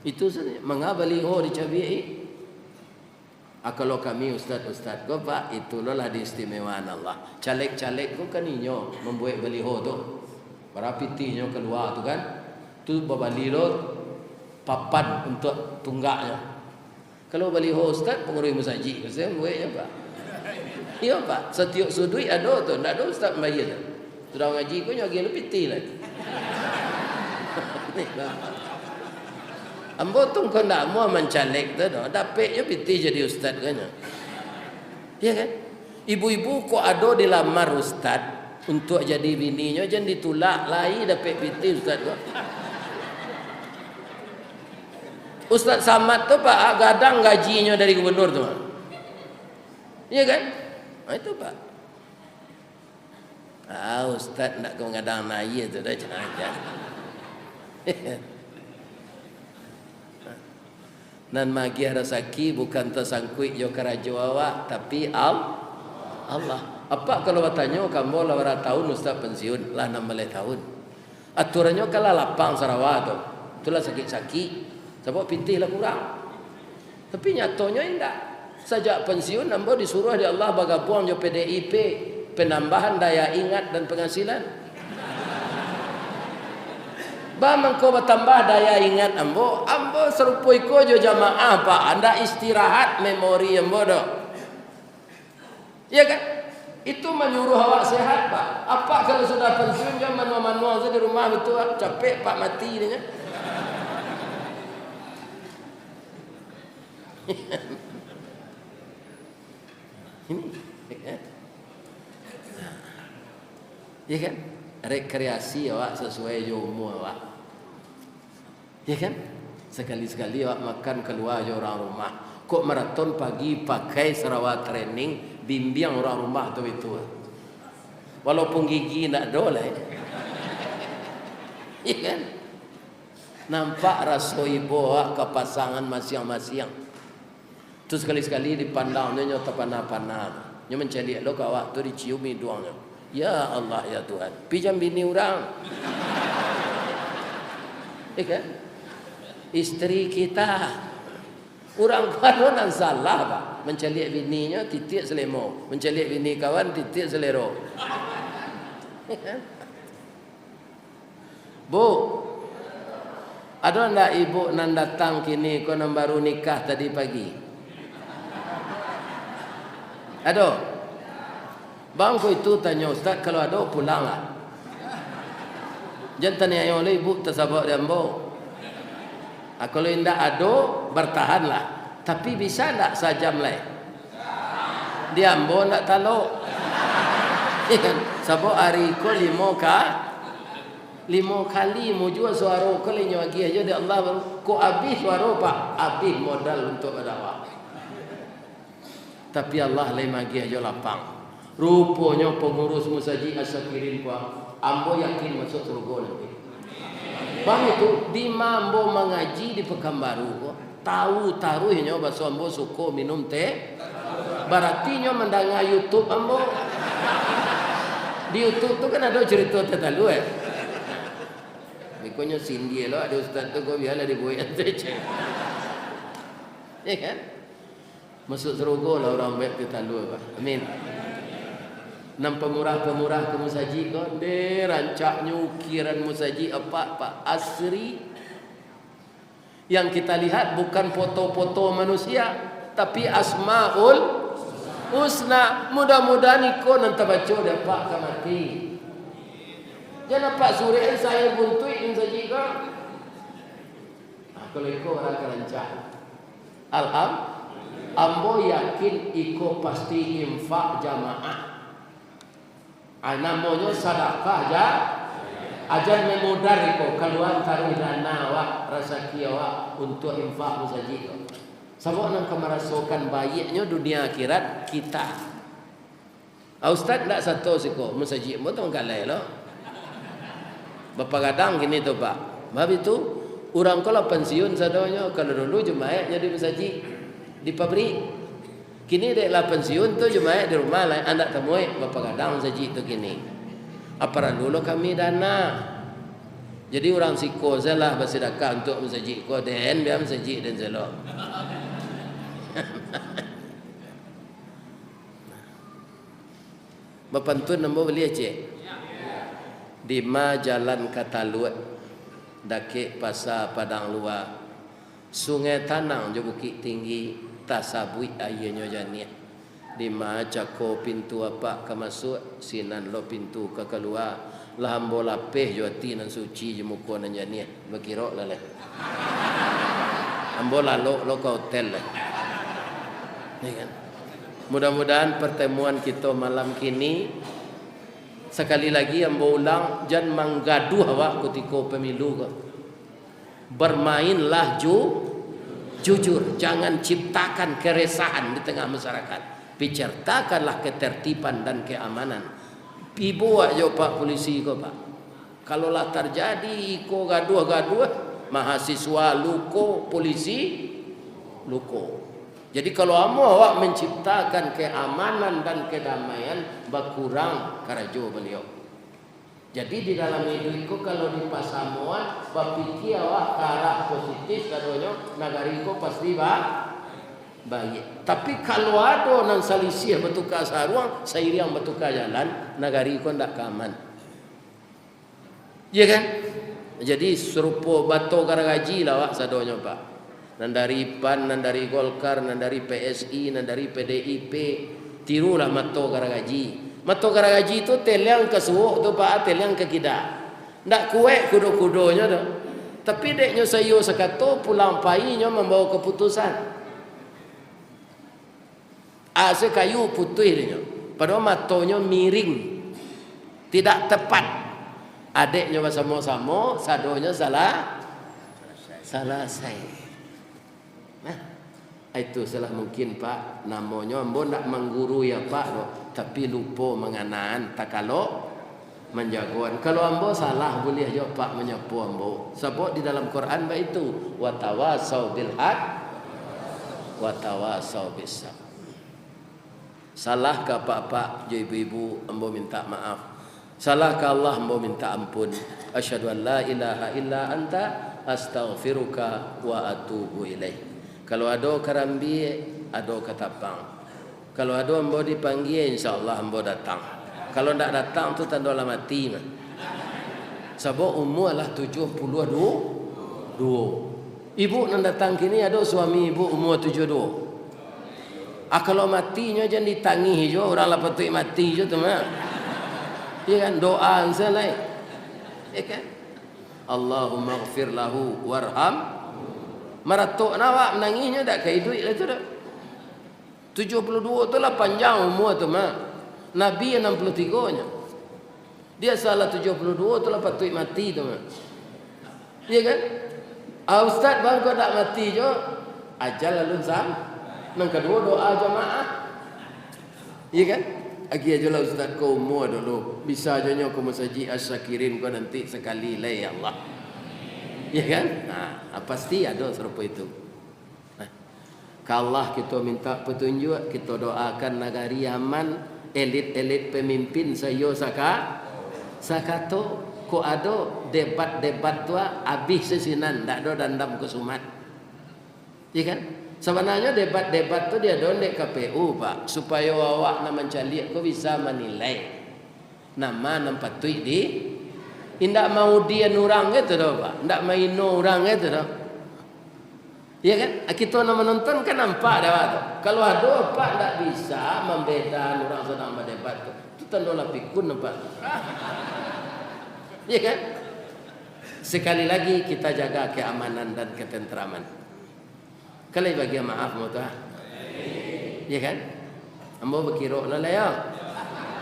Itu sajo. Manga baliho dicabiak-i. Ah, kalau kami ustad-ustad ko, Pak, itu lo lah diistimewaan Allah. Caleg-caleg ko kan inyo mambuek baliho tu. Bara pitih nyo kalua tu kan. Tu babali lo papan untuak tunggaknyo. Kalau baliho ustad, panguruih musajik, ustad mambueknyo, Pak. Iyo, Pak. Satiok suduik ado tu, ndak ado ustad mambayia tu. Sudah mangaji ko, nyo agiah lo pitih lai. Ambo tu ko ndak amuah mancaleg tu doh, dapek jo pitih jadi ustad ko nyo. Iya kan? Ibu-ibu kok ado dilamar ustad untuak jadi bininyo, jan ditulak, lai dapek pitih ustad ko. Ustad Samad tu, Pak, gadang gajinyo dari gubernur tu, Pak. Iya kan? Nah, itu, Pak. Ah, ustad ndak ka magadang aia tu doh, jangan, jangan. Nan magiah rasaki bukan tasangkuik jo karajo awak, tapi Al-, Allah. Apak kalau batanyo, ka ambo lah bara taun ustad pensiun, lah anam baleh taun. Aturannyo kan lah lapang sarawa tu. Tu lah sakik-sakik. Sabab pitih lah kurang. Tapi nyatonyo indak. Sajak pensiun, ambo disuruah dek Allah bagabuang jo P D I P, penambahan daya ingat dan penghasilan. Ba mangko batambah daya ingat ambo, ambo sarupo iko jo jamaah, Pak, ndak istirahat memori ambo doh. Iya kan? Itu manyuruah awak sehat, Pak. Apak kalau sudah pensiun, jan manuang-manuang sajo di rumah, batua, capek, Pak, mati dek nyo. Ini, ya kan? Ya kan? Rekreasi awak sasuai jo umua awak. Ya kan? Sakali-sakali awak makan kalua jo urang rumah. Kok maraton pagi pakai sarawa training, bimbiang urang rumah tu itu. Walaupun gigi ndak ado lai. Ya kan? Nampak raso ibo awak ka pasangan masiang-masiang. Tu sakali-sakali dipandangnyo, nyo tapana-pana. Nyo mancaliak lo ka awak tu, dicium iduangnyo. Ya Allah, ya Tuhan. Pi jan bini urang. Eh kan? Istri kita. Urang ko ado nan salah, Pak. Mancaliak bininyo, titiak salemo. Mancaliak bini kawan, titiak salero. Bu, ado ndak ibu nan datang kini ko nan baru nikah tadi pagi? Ado? Bangko itu tanyo ustaz, kalau ado, pulanglah. Jan taniayo lai ibu tasabak di ambo. Ah, kalau indak ado, bartahanlah. Tapi bisa ndak sajam lai? Di ambo ndak talok. Iyo kan? Sabab ari ko limo ka-, limo kali mujua suaro ko lai nyo agiah jo di Allah baru. Kok abih suaro, Pak? Abih modal untuak badakwah. Tapi Allah lai magiah jo lapang. Ruponyo pangurus musajik Asyakirin ko, ambo yakin masuak sarugo nanti. Bang itu, dima ambo mangaji di Pekanbaru ko, tahu taruihnyo baso ambo suko minum teh. Barati nyo mandanga YouTube ambo. Di YouTube tu kan ado carito teh talua, eh. Bikonyo sindia lo, ado ustaz tu ko bialah dibuek sajo. Ya kan? Masuak sarugo lah urang buek teh talua, Pak. Amin. Nan pamurah-pamurah ka musajik ko, deh, rancaknyo ukiran musajik apak, Pak, asri. Yang kita lihat bukan foto-foto manusia, tapi Asmaul Husna. Mudah-mudahan iko nan tabaco di apak ka mati. Jan apak surek sair buntuik di musajik ko. Ah, kalau iko urang ka rancak. Alham-, ambo yakin iko pasti infak jamaah. Ah, namonyo sadakah ja-, ajan memudar iko, kalua taruih dana awak, rasaki awak untuak infak musajik ko. Sabab nan ka marasokan baiaknyo dunia akhirat kita. Ah, ustaz ndak sato siko, musajik ambo tanggalai lo. Bapagadang kini tu, Pak. Bab itu, urang ko lah pansiun sadonyo, kalau dulu jamaah nyo di musajik, di pabrik. Kini dek lah pansiun tu, jamaah di rumah lah, andak tamuik, bapagadang musajik tu kini. Ah, paralu lo kami dana. Jadi urang siko sajolah basidakah untuak musajik ko, den, bia musajik den selo. Bapantun ambo buliah, cek? Dima jalan ka Taluak, dakek Pasa Padang Lua, Sungai Tanang jo Bukik Tinggi, tasabuik aianyo janiah. Dima cako pintu apak ka masuak, sinan lo pintu ka kalua, lah ambo lapeh jo ati nan suci jo muko nan janiah. Bakirok lah lai. Ambo lalok lo ka hotel lai. Ya kan? Mudah-mudahan pertemuan kito malam kini, sakali lagi ambo ulang, jan manggaduah awak kutiko pemilu ko. Bermainlah ju-, jujur, jangan ciptakan keresahan di tengah masyarakat. Ciptakanlah ketertiban dan keamanan. Ibo awak jo pak polisi ko, Pak. Kalau lah tarjadi iko gaduah-gaduah, mahasiswa luko, polisi luko. Jadi, kalau amuah awak manciptakan keamanan dan kedamaian, bakurang karajo baliau. Jadi, di dalam iduik ko, kalau dipasamoan, bapikia awak ka arah positif, sadonyo, nagari ko pasti ba-, baiak. Tapi, kalau ado nan salisiah batuka saruang, sairiang batuka jalan, nagari ko ndak ka aman. Iya kan? Jadi, sarupo bato garagaji lah awak sadonyo, Pak. Nan dari pan, nan dari Golkar, nan dari P S I, nan dari P D I P, tirulah mato garagaji. Mato garagaji tu teliang ka suok tu, Pak, teliang ka kida. Ndak kuaik kudo-kudonyo tu. Tapi dek nyo saiyo sakato, pulang painyo mambawa kaputusan. Ase kayu putuih dinyo, padahal matonyo miring, tidak tepat. Adeknyo basamo-samo, sadonyo salah, salasai. Nah, itu salah mungkin, Pak. Namonyo ambo ndak manggurui apak doh, tapi lupo manganaan, takalok manjagoan. Kalau ambo salah, buliah jo apak manyapo ambo. Sabab di dalam Quran baitu, "Watawasau bil haq, watawasau bis sabr." Salah ka apak-apak jo ibu-ibu, ambo mintak maaf. Salah ka Allah, ambo mintak ampun. Asyhadu an la ilaha illa anta, astaghfiruka wa atubu ilaik. Kalau ado karambia, ado katapang. Kalau ado ambo dipanggia, insyaallah ambo datang. Kalau ndak datang tu tando lah mati mah. Sabab umua lah tujuah puluah duo. Ibuk nan datang kini ado suami ibuk umua tujuah duo. Ah, kalau matinyo jan ditangih jo, urang lah patuik mati jo tu mah. Iyo kan? Doa an sajo lai. Iyo kan? Allahummaghfir lahu warham. Maratok awak manangihnyo dak ka iduik lai tu dak. Tujuah puluah duo tu lah panjang umua tu mah. Nabi anam puluah tigo nyo. Dia salah tujuah puluah duo tu lah patuik mati tu mah. Iyo kan? Ah, ustaz bang kok dak mati jo, ajal alun sam. Nan kaduo doa jamaah. Iyo kan? Agiah ajo lah ustaz ko umua dulu. Bisa ajo nyo ko masajik Asy-Syakirin ko nanti sakali lai, ya Allah. Iyo kan? Nah, pasti ado sarupo itu. Nah, ka Allah kito minta patunjuak, kito doakan nagari aman, elit-elit pamimpin saiyo saka-, sakato. Kok ado debat-debat tu, ah, abih sasinan, ndak ado dandam kusumat. Iyo kan? Sabananyo debat-debat tu diadoan dek K P U, Pak, supayo awak nan mancaliak ko bisa manilai. Nama nan patuik di, indak maudian urang gitu doh, Pak. Indak maino urang gitu doh. Iya kan? Ah, kito nan manonton kan nampak dah, Pak, tu. Kalau ado, Pak, ndak bisa mambedakan urang sadang badebat tu, tu tando lah pikun nampak. Iya kan? Sekali lagi, kita jaga keamanan dan ketentraman. Kalau bagian maaf, mau tu, ah. Iya kan? Ambo bakirok lah, lah, ya.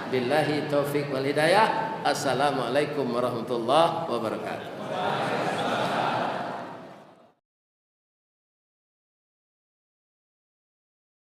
Billahi taufik wal hidayah. Assalamualaikum warahmatullahi wabarakatuh.